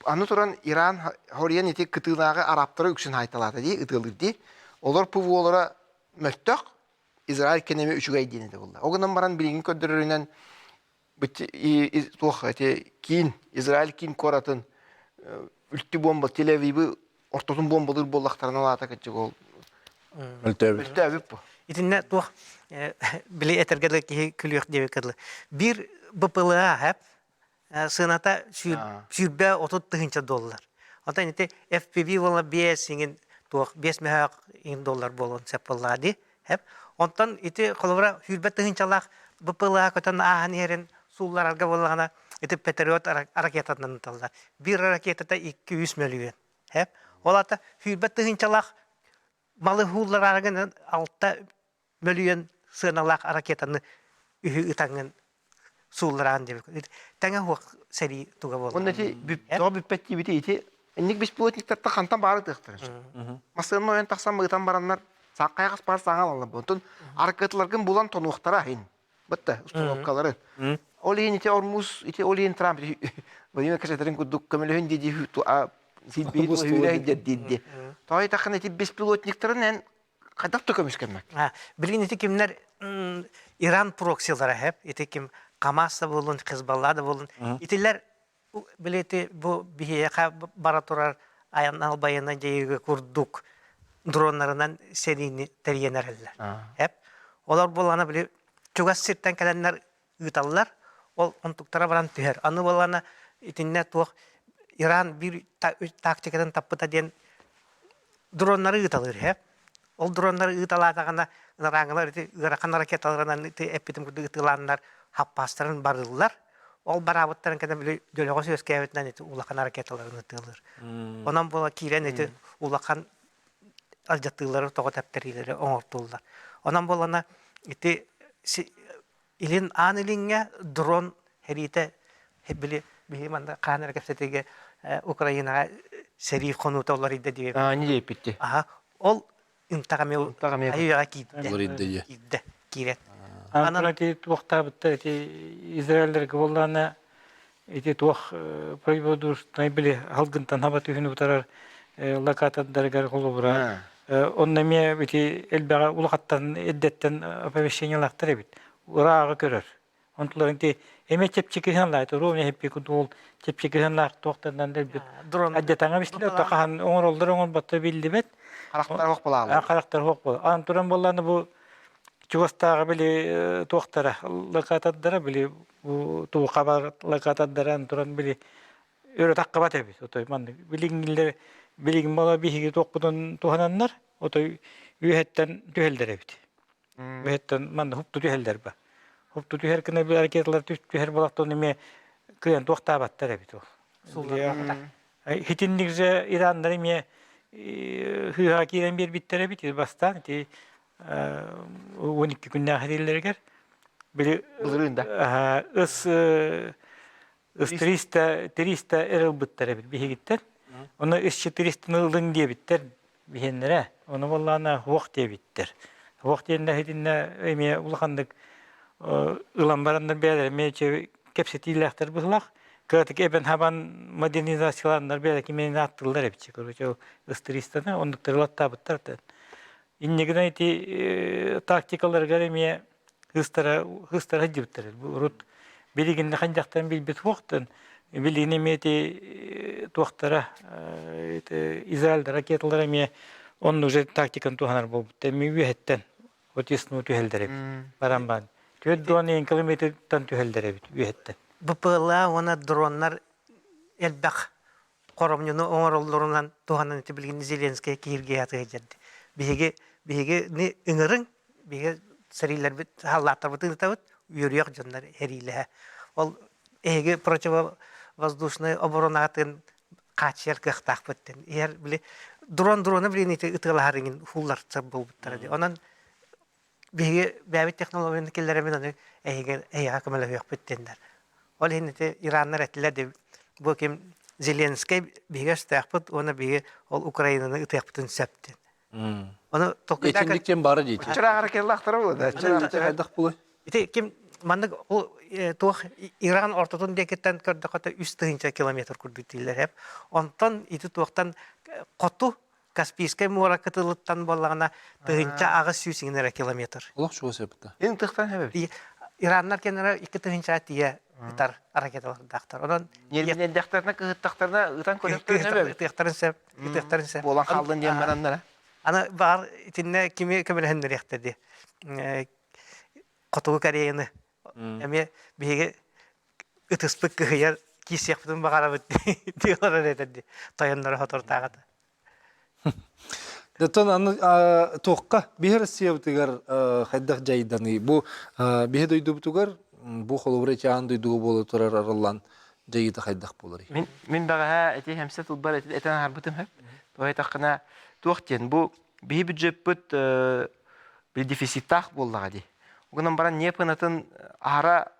аны туран Иран хоруйан ити кытыылааҕы арабтары үксүн хаайталаата дии, ытыалыыр дии. Олор ПВО-лара мөлтөх, Израиль кэнэми үчүгэй диэн этэ буолла. Ол гынан баран билигин көрдөрөрүнэн туох ити киин Израиль киин куоратын үлтү буомба Тель-Авивы ортотун буомбалыыр буоллахтарына ол аата кырдьык ол Өлтөөбүт. өлтөөбүт бу. Итиннэ туох били этэргэ дылы киһи күлүөх диэбиккэ дылы. Биир БПЛА хэп сыаната 130 тыһыынча доллар. Оттон ити FPV буола 5 иҥин туох 5 мөһөөх иҥин доллар буолуон сөп буоллаҕа дии. Хэп. Онтон ити холобура 120 тыһыынчалаах БПЛА көтөн ааһан иһэрин суулларарга буоллаҕына ити Патриот ракетатынан ыталлар. Биир ракетата 2-3 мөлүйүөн. Хэп. Ол аата 120 тыһыынчалаах малы һууллараарыгын 6 мөлүйүөн сыаналаах ракетаны үһү ытаҥҥын сууллараан диэбит. Тэҥэ суох сэрии туга буолла. Онно ити тоҕо бүппэт диэбити ити инник беспилотниктартан хантан баары тыахтарын сөп. Массыынаны ойон тахсан ыытан бараннар сааххайа баар саҥа алаллар. Онтон аркытыларгын булан тонуохтара иһин. Бытта установкаларын. Ол иһин ити Ормуз, ити ол иһин Трамп Владимир Кашатерин курдук көмөлөһүн дии силбиһи туһүүлэ диирди. Тоҕо таххан ити беспилотниктарын эн хайдах да көмүскэммэт. Билигин ити кимнэр Иран проксилара хэп, ити ким Хамас да буолун, Хизбалла да буолун, итилэр били ити бу биһиэхэ бара турар айан албайына дьайыыга курдук дроннарынан сэриини тэрийэн эрэллэр. Хэп. Олор буолана били чугас сиртэн кэлэннэр ыыталлар, ол онтуктара баран түһэр. Аны буолана итиннэ туох Иран биир тактикатын таппыта диэн дроннары ыыталыыр иһэ. Ол дроннары ыыталаатаҕына ынарааҥылар ити ыарахан ракеталарынан ити эппитим курдук ытыылааннар хаппаастарын барыыллар. Ол бараабыттарын кэннэ били дьөлөҕөс үөскээбитинэн ити улахан ракеталарын ытыалыыр. Онон буола киирэн ити улахан алдьатыылары тоҕо тэптэриилэри оҥортууллар. Онон буолана ити илин аан илиҥҥэ дрон сэриитэ били биһи манна хаан эрэ кэпсэтиигэ Украинаҕа сэрии хонуута уларыйда диэбит. Аа, не диэппитти. Аха, ол ынтах эмиэ Ынтах эмиэ айыаҕа киирдэ. Уларыйда дии. Киирдэ, киирэн. Анан ити туохтаабыттар ити Израильлерге буоллаана ити туох производственный били халгынтан хаба түһүн утарар локатордарыгар холобура онно эмиэ ити элбэҕи улахаттан эрдэттэн оповещениелаахтар эбит ырааҕы көрөр онтуларын ити эмиэ чэпчэкиһэн лаайт ровно эппи кудуол чэпчэкиһэн лаах туохтарынан дэлбит адьатаҥа бистилэр тахахан оҥороллор оҥорботто биллибэт Харахтар хоох буолаалар. Харахтар хоох буола. Ан туран буоллааны бу чугастааҕы били туохтара локатордара били бу туухабар локатордара туран били өрө таххабат эбит отой маннык билиҥҥилэр билигин буола биһиги туохпутун туһананнар отой үөһэттэн түһэллэр эбит үөһэттэн манна хупту түһэллэр ба хупту түһэр гына били ракеталар түһэр буолахтан эмиэ кыайан туохтаабаттар эбит ол Итинник же ираннар эмиэ хыыһаҕа киирэн биэрбиттэр эбит бастаан ити 12 күннээх этиллэригэр били Былырыын да. ыс Ыс 300 эр ылбыттар эбит биһигиттэн. Ону 300 ылын диэбиттэр биһиэннэрэ. Ону буоллаҕына суох диэбиттэр. Суох диэннэ итиннэ эмиэ улаханнык ылан бараннар бэйэлэрэ эмиэ кэпсэтиилээхтэр быһылаах. Кыратык эбэн-хабан модернизациялааннар бэйэлэрэ кимиэн ааттыыллар эбит. Короче, ыстыристаны оннуктары ылаттаабыттар. Инньэ гынан ити тактикаларыгар эмиэ кыыстара кыыстара сылдьыбыттар. Урут билигин дьахтан билбит суохтан билигин эмиэ ити туохтара ити Израиль ракеталара эмиэ онно уже тактиканы туһанар буолбуттар. Эмиэ үөһэттэн отисну түһэллэр эбит. Баран баан. 4 километртан түһэллэр эбит үөһэттэн. БПЛА уонна дроннар элбэх хоромньуну оҥороллорунан туһанан ити билигин Зеленскэй киһиргии сатыы сылдьар. Биһиги биһигини ыҥырыҥ, биһиги сэриилэрбит халлааттарбытын ыытабыт, үөрүйэх дьоннор эриилэһэ. Ол эһиги противовоздушнай оборонаҕытын хааччыйар кыахтаахпыт диэн. Иһэр били дрон дрону билигин ити ытыалаһар иҥин хуулларсар буолбуттара дии. Онон биһиги бэйэбит технологияны киллэрэмин аны эһиги эһиэхэ көмөлөһүөхпүт диэннэр. Ол иһин ити Ираннар этилэр де бу ким Зеленскэй биһиги өстөөхпүт уонна биһиги ол Украинаны ытыахпытын сөп диэн. Ону толкуйдаа Итинник ким бары диэти. Чырааҕара келлахтара була да. Хайдах булай? Ити ким маннык ол туох Иран ортотун диэкиттэн көрдөххө 3000 километр курдук дииллэр эп. Онтон ити туохтан хоту Каспийскай муора кытылыттан буоллаҕына 1800 иҥнэрэ километр. Олох чугас эбит. Ин тыхтан хэбэбит. Ираннар кэннэрэ 2000 тиийэ ытар ракеталардаахтар. Онон Нервинэдэхтэринэ кыһыттахтарына ытан көрөхтөрүн эбэбит. Ытыахтарын сөп, ытыахтарын сөп. Буолан хааллын диэн бараннара. Аны баар итиннэ кими көмөлөһөннөрүөхтэ дии. Хотугу Кореяны эмиэ биһиги ытыспыт кыһыйар киирсиэхпитин баҕарабыт дии олорор этэр дии тойонноро соторутааҕыта. Оттон аны туохха биһи Россиябытыгар хайдах дьайданый? Бу биһи дойдубутугар бу холобура ити аан дойдуга буола турар арыллан дьайыыта хайдах буоларый? Мин мин бэҕэһээ ити хэмсэ тылбар этэн аһарбытым сөп. Тоҕо этаххына туох диэн бу биһи бюджеппыт bir дефициттаах буоллаҕа дии. Гынан баран ньиэп ынатын аһара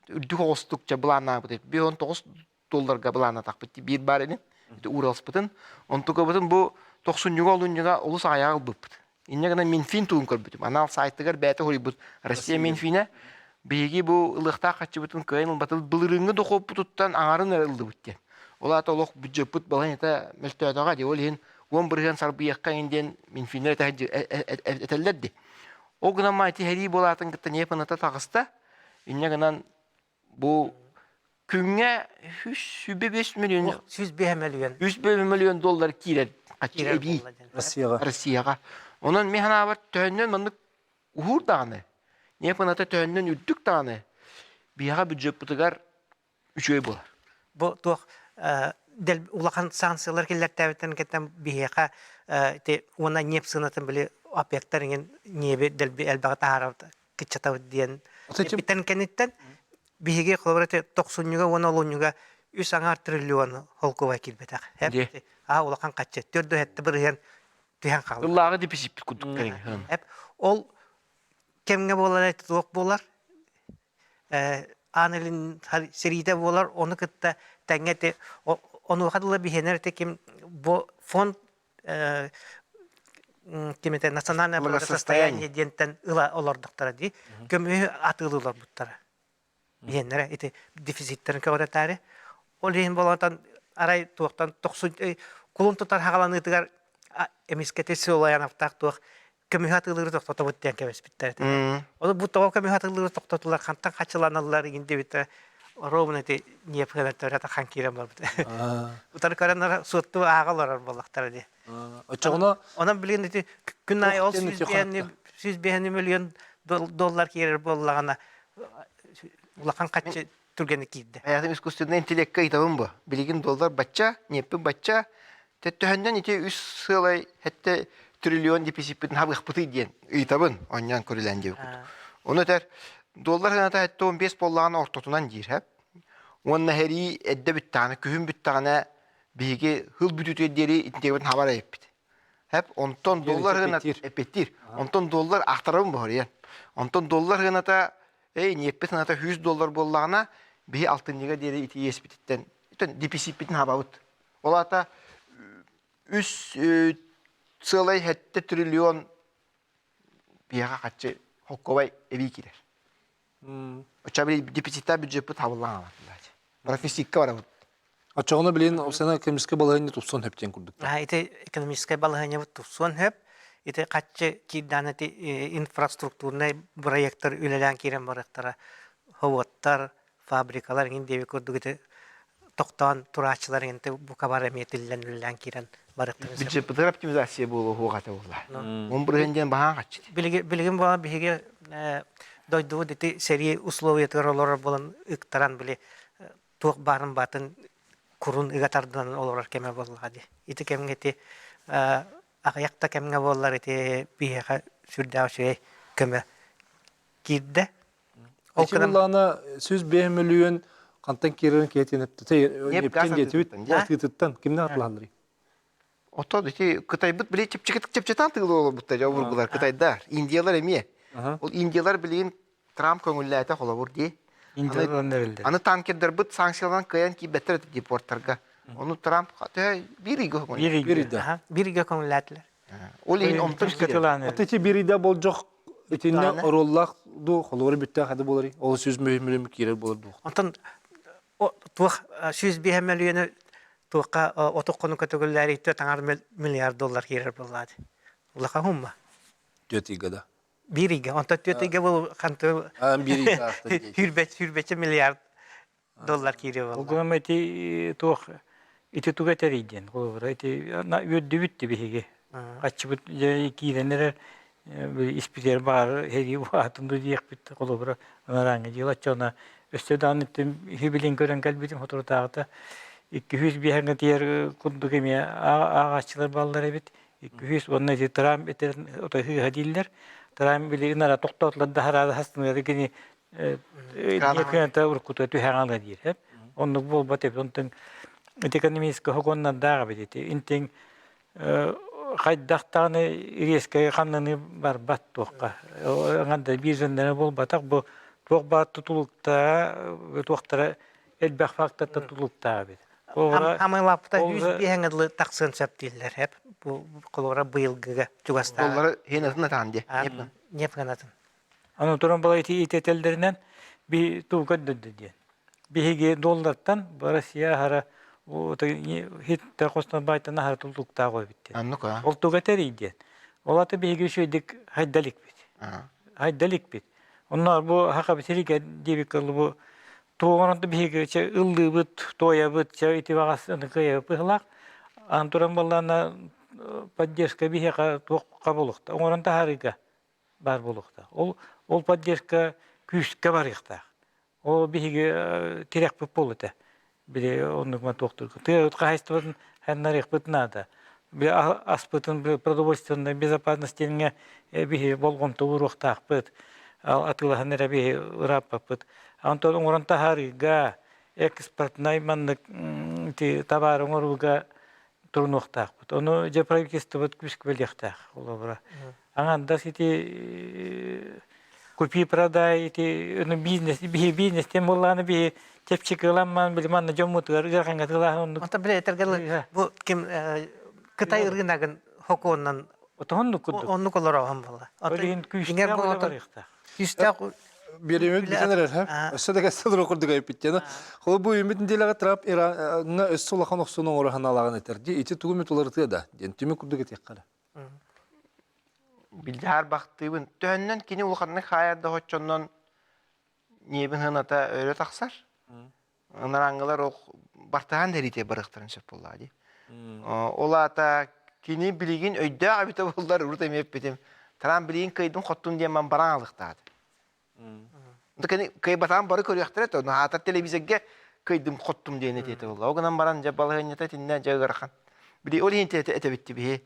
үрдүк оҕустук ча былааннаабыт. 19 долларга былааннатахпыт биир баар ини. Уралспытын. Онтукабытын бу тохсунньуга олунньуга олус аҕыйаҕы ылбыппыт. Инньэ гынан Минфин тугун көрбүтүм. Анал сайтыгар бэйэтэ хоруйбут Россия Минфинэ биһиги бу ылыахтаах хаччыбытын кыайан ылбатыбыт былырыыҥҥы дохуоппутуттан аҥарын эрэ ыллыбыт диэн. Ол аата олох бюджеппыт балаһыанньата мөлтөөтөҕө дии. Ол иһин 10% сарбыйыахха иҥин диэн Минфиннэр этэллэр дии. Ол гынан ма ити сэрии буолаатын кытта ньиэп ыната таҕыста. Инньэ гынан бу күҥҥэ 105 миллион 105 миллион 105 миллион доллар киирэр киирэр эбии Россияҕа. Россияҕа. Онон мин санаабар төһөннөн маннык уһуур даҕаны, ньиэп ыната төһөннөн үрдүк даҕаны биһиэхэ бюджеппытыгар үчүгэй буолар. Бу туох улахан санкциялар киллэртээбиттэрин кэттэн биһиэхэ ити уонна ньиэп сыанатын били ОПЕКтар иҥин ньиэби дэлби элбэҕи таһаарабыт кыччатабыт диэн эппиттэрин кэнниттэн биһиги холобура ити тохсунньуга уонна олунньуга үс аҥаар триллион холкуобай киирбэтэх. Аа улахан хаччы 4,7% түһэн хаалла. Ыллааҕы дефициппит курдук кэриҥ. Ол кэмҥэ буолар туох буолар Аан Илин сэриитэ буолар, ону кытта тэҥҥэ ити онуоха дылы биһиэнэр ити ким бу фонд ким этэ национальное благосостояние диэнтэн ыла олордохторо дии. Көмүһү атыылыы олорбуттара. Биһиэннэрэ ити дефициттэрин көҕүрэтээри. Ол иһин болотон арай туохтан тохсун кулун тутар хаҕаланыытыгар эмискэти Силуяновтаах туох көмүһү атыылыыры тохтотобут диэн кэбиспиттэр этэ. Ол бу тоҕо көмүһү атыылыыры тохтотулар, хантан хачыланаллар игин диэбиттэрэ ровно ити ньиэп хан киирэн барбыт. Утары көрөн суотту ааҕа олорор буоллахтара дии. Оччоҕуна Онон билигин ити күн аайы ол 105 миллион доллар киирэр буоллаҕына улахан хаччы түргэнник киирдэ. Айатын искусственный интеллекткэ ыйтабын бу. Билигин доллар бачча, ньиэппин бачча, төһөннөн ити үс сыалай хэтте триллион деписиппитин хабыахпытый диэн ыйтабын онньоон көрүлээн диэбит. Ону этэр доллар сыаната хэтте 15 буоллаҕына ортотунан диир хэп. Уонна сэрии эрдэ бүттэҕинэ, күһүн бүттэҕинэ биһиги хыл бүтүүтүгэр диэри итинтиэбитин хабар эппит. Хэп онтон доллар сыаната эппиттиир. Онтон доллар ахтарабын боһоруйан. Онтон доллар сыаната эй ньиэппит сыаната 100 доллар буоллаҕына. Биһи алтынньыга диэри ити иэспититтэн деписиппитин хабабыт. Ол аата үс сыалай сэттэ триллион биһиэхэ хаччы холкуобай эбии киирэр. Оччо били дефициттээх бюджеппыт хабыллан аалар. Профицитка барабыт. Оччоҕуна билин сана экономическай балаһыанньа тупсуон сөп диэн курдук. Ити экономическай балаһыанньабыт тупсуон сөп. Ити хаччы киирдээн ити инфраструктурнай проекттар үлэлээн киирэн барыахтара. Заводтар, фабрикалар иҥин диэби курдук ити тохтоон турааччылар иҥин бука бар эмиэ тиллэн үлэлээн киирэн барыахтарын сөп. Бюджеппытыгар оптимизация буолуо хуоҕата буолла. Он бырыһын диэн баһаан хаччы. Билигин буолан биһиги дойдубут ити сэрии условиятыгар олорор буолан ыктаран били туох баарын баатын курун ыга тардынан олорор кэмэ буоллаҕа дии. Ити кэмҥэ ити аҕыйах да кэмҥэ буоллар ити биһиэхэ сүрдээх үчүгэй көмө киирдэ. Ол гынан Ыллаана 105 мөлүйүөн хантан киирэрин киһитин эптин диэтибит атыытыттан кимнээх атылаһалларый? Ото ити Кытайбыт били чэпчэкитик чэпчэтэн тыылы олорбуттар дьэ обургулар Кытайдар, Индиялар эмиэ. Ол Индиялар билигин Трамп көҥүллээтэ холобур дии. Аны танкердарбыт санкцияларынан кыайан киирбэттэр этэ дии портарга. Ону Трамп төһө биир ыйга көҥүллээтэ. Биир ыйда. Биир ыйга көҥүллээтилэр. Ол иһин онтон киирэр. Аты ити биир ыйда болдьох итиннэ оруоллаах дуу, холобура бүттээх ады буоларый? Ол 100 мөлүйүөн киирэр буолар дуу? Онтон туох 105 мөлүйүөнү туохха отох хонукка төгүллээри таҥар миллиард доллар киирэр буоллаады. Улахан хумма. Түөрт ыйга да. Биир ыйга. Онтон түөрт ыйга бу ханты биир ыйга сүүрбэччэ миллиард доллар киириэ буолла. Ол гынан ити туох ити туга этэрий диэн холобура ити үөрдүбүт ти биһиги. Аччыбыт киирэн эрэр испитигэр баар һэрии баатын ду диэхпит холобура анарааҥҥы дьыала оччоҕуна өссө даҕаны хибилин көрөн кэлбитим соторутааҕыта 205 тиэр курдук эмиэ ааҕааччылар бааллар эбит 200 уонна ити Трамп этэрин отоһыыһа дииллэр Трамп билигин ара тохтоотулар да хараада хастыныгар кини күнэтэ уруккута түһэҕэ диир оннук буолбат эбит онтон ити экономическай хокуоннардаах эбит ити интиҥ хайдах даҕаны резкэй ханнаныы барбат туохха аңарда биир дьонноро буолбатах бу туох баар тутулуктаа туохтара элбэх фактортан тутулуктаах эбит Хамыйлааппыта 105 дылы тахсыан сөп дииллэр эп бу холобура быйылгыга чугастааҕы Доллары хинатын атаан диэ. Неф гынатын. Аны туран была ити итэтэллэринэн би туу көрдөрдө диэн. Биһиги доллартан Россия аһара хиттэ хостон байтан аһара туллуктаах эбит. Аннук а. Ол туга тэрий диэн. Ол аты биһиги үчүгэйдик хайдаликпит. Хайдаликпит. Онно бу хака бисириге диэбик кылы бу туоҕунан биһиги чэ ыллыыбыт, туойабыт, чэ ити баҕас ыныкыйабыт быһылаах. Ан туран баллаана поддержка биһиэхэ туохха буолуохта. Оҥорон таһаарыыга баар буолуохтаах. Ол, ол поддержка күүскэ барыахтаах. Ол биһиги тирэхпит буол этэ. Били оннук туохтур. Тыа хаһайыстыбатын ханнарыахпыт наада. Били аспытын продовольственной безопасность диэҥҥэ биһи болҕомто ууруохтаахпыт. Атыылаһан эрэ биһи ырааппаппыт. Онтон оҥорон таһаарыыга экспортнай маннык табаары оҥорууга турунуохтаахпыт. Ону дьэ правительствобыт күүскэ билиэхтээх холобура. Аҥардас ити купи продай ити бизнес биһи бизнестен буоллаҕына биһи чэпчэки ыламман били манна дьоммутугар ыарахаҥҥа тылааһын оннук. Онтон били этэргэ бу ким Кытай ырыынагын хокуонунан Отоһоннук курдук. Оннук олороһон буолла. Ол иһин күүстээх үлэ барыахтаах. Күүстээх Биэримит бүтэн эрэр, Өссө да кэссе тура курдук айыппыт Холо бу үүммүт нэдиэлэҕэ Трамп Ираҥҥа өссө улахан охсууну оҥоро санаалааҕын этэр. Дии ити тугу эмит уларытыа да диэн түмүк курдук этиэххэ эрэ. Билдьаһар бахтыыбын. Төһөннөн кини улаханнык хаайар да оччоннон ньиэбин сыаната өрө тахсар. Ынарааҥҥылар ол бартыһаан дэриитэ барыахтарын сөп буоллаҕа дии. Ол аата кини билигин өйдөөх эбитэ буоллар урут эмиэ эппитим. Тараан билигин кыайдым хоттум диэн ман баран алыхтаат. Кини кыайбатаҕын бары көрүөхтэрэ то аатар телевизорга кыайдым хоттум диэн этиэтэ буолла. Ол гынан баран дьэ балаһыанньата итиннэ дьэ ыарахан. Били ол иһин этэбитти биһи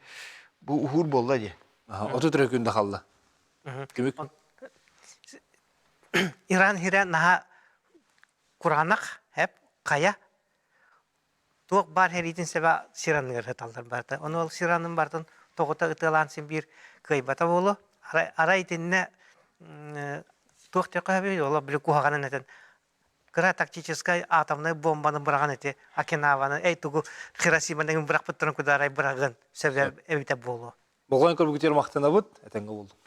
бу уһуур буолла диэн. 33 күн да халла. Түмүк. Иран хирэ наһаа кураанах хэп хайа туох баар хэриитин сэбэ сираныгар сыталлар барыта. Ону ол сиранын барытын тоҕута ытыалаан син биир кыайбата буолуо. Арай, арай итиннэ туох диэххэ сөбүй, ол били куһаҕанын этэн. Кыра тактическай атомнай бомбаны быраҕан ити Окинаваны, эй тугу Хиросиманы бырахпыттарын кудаарай быраҕын сөбө эбитэ буолуо. Болҕойон көрбүтүгэр махтанабыт, этэҥҥэ буоллун.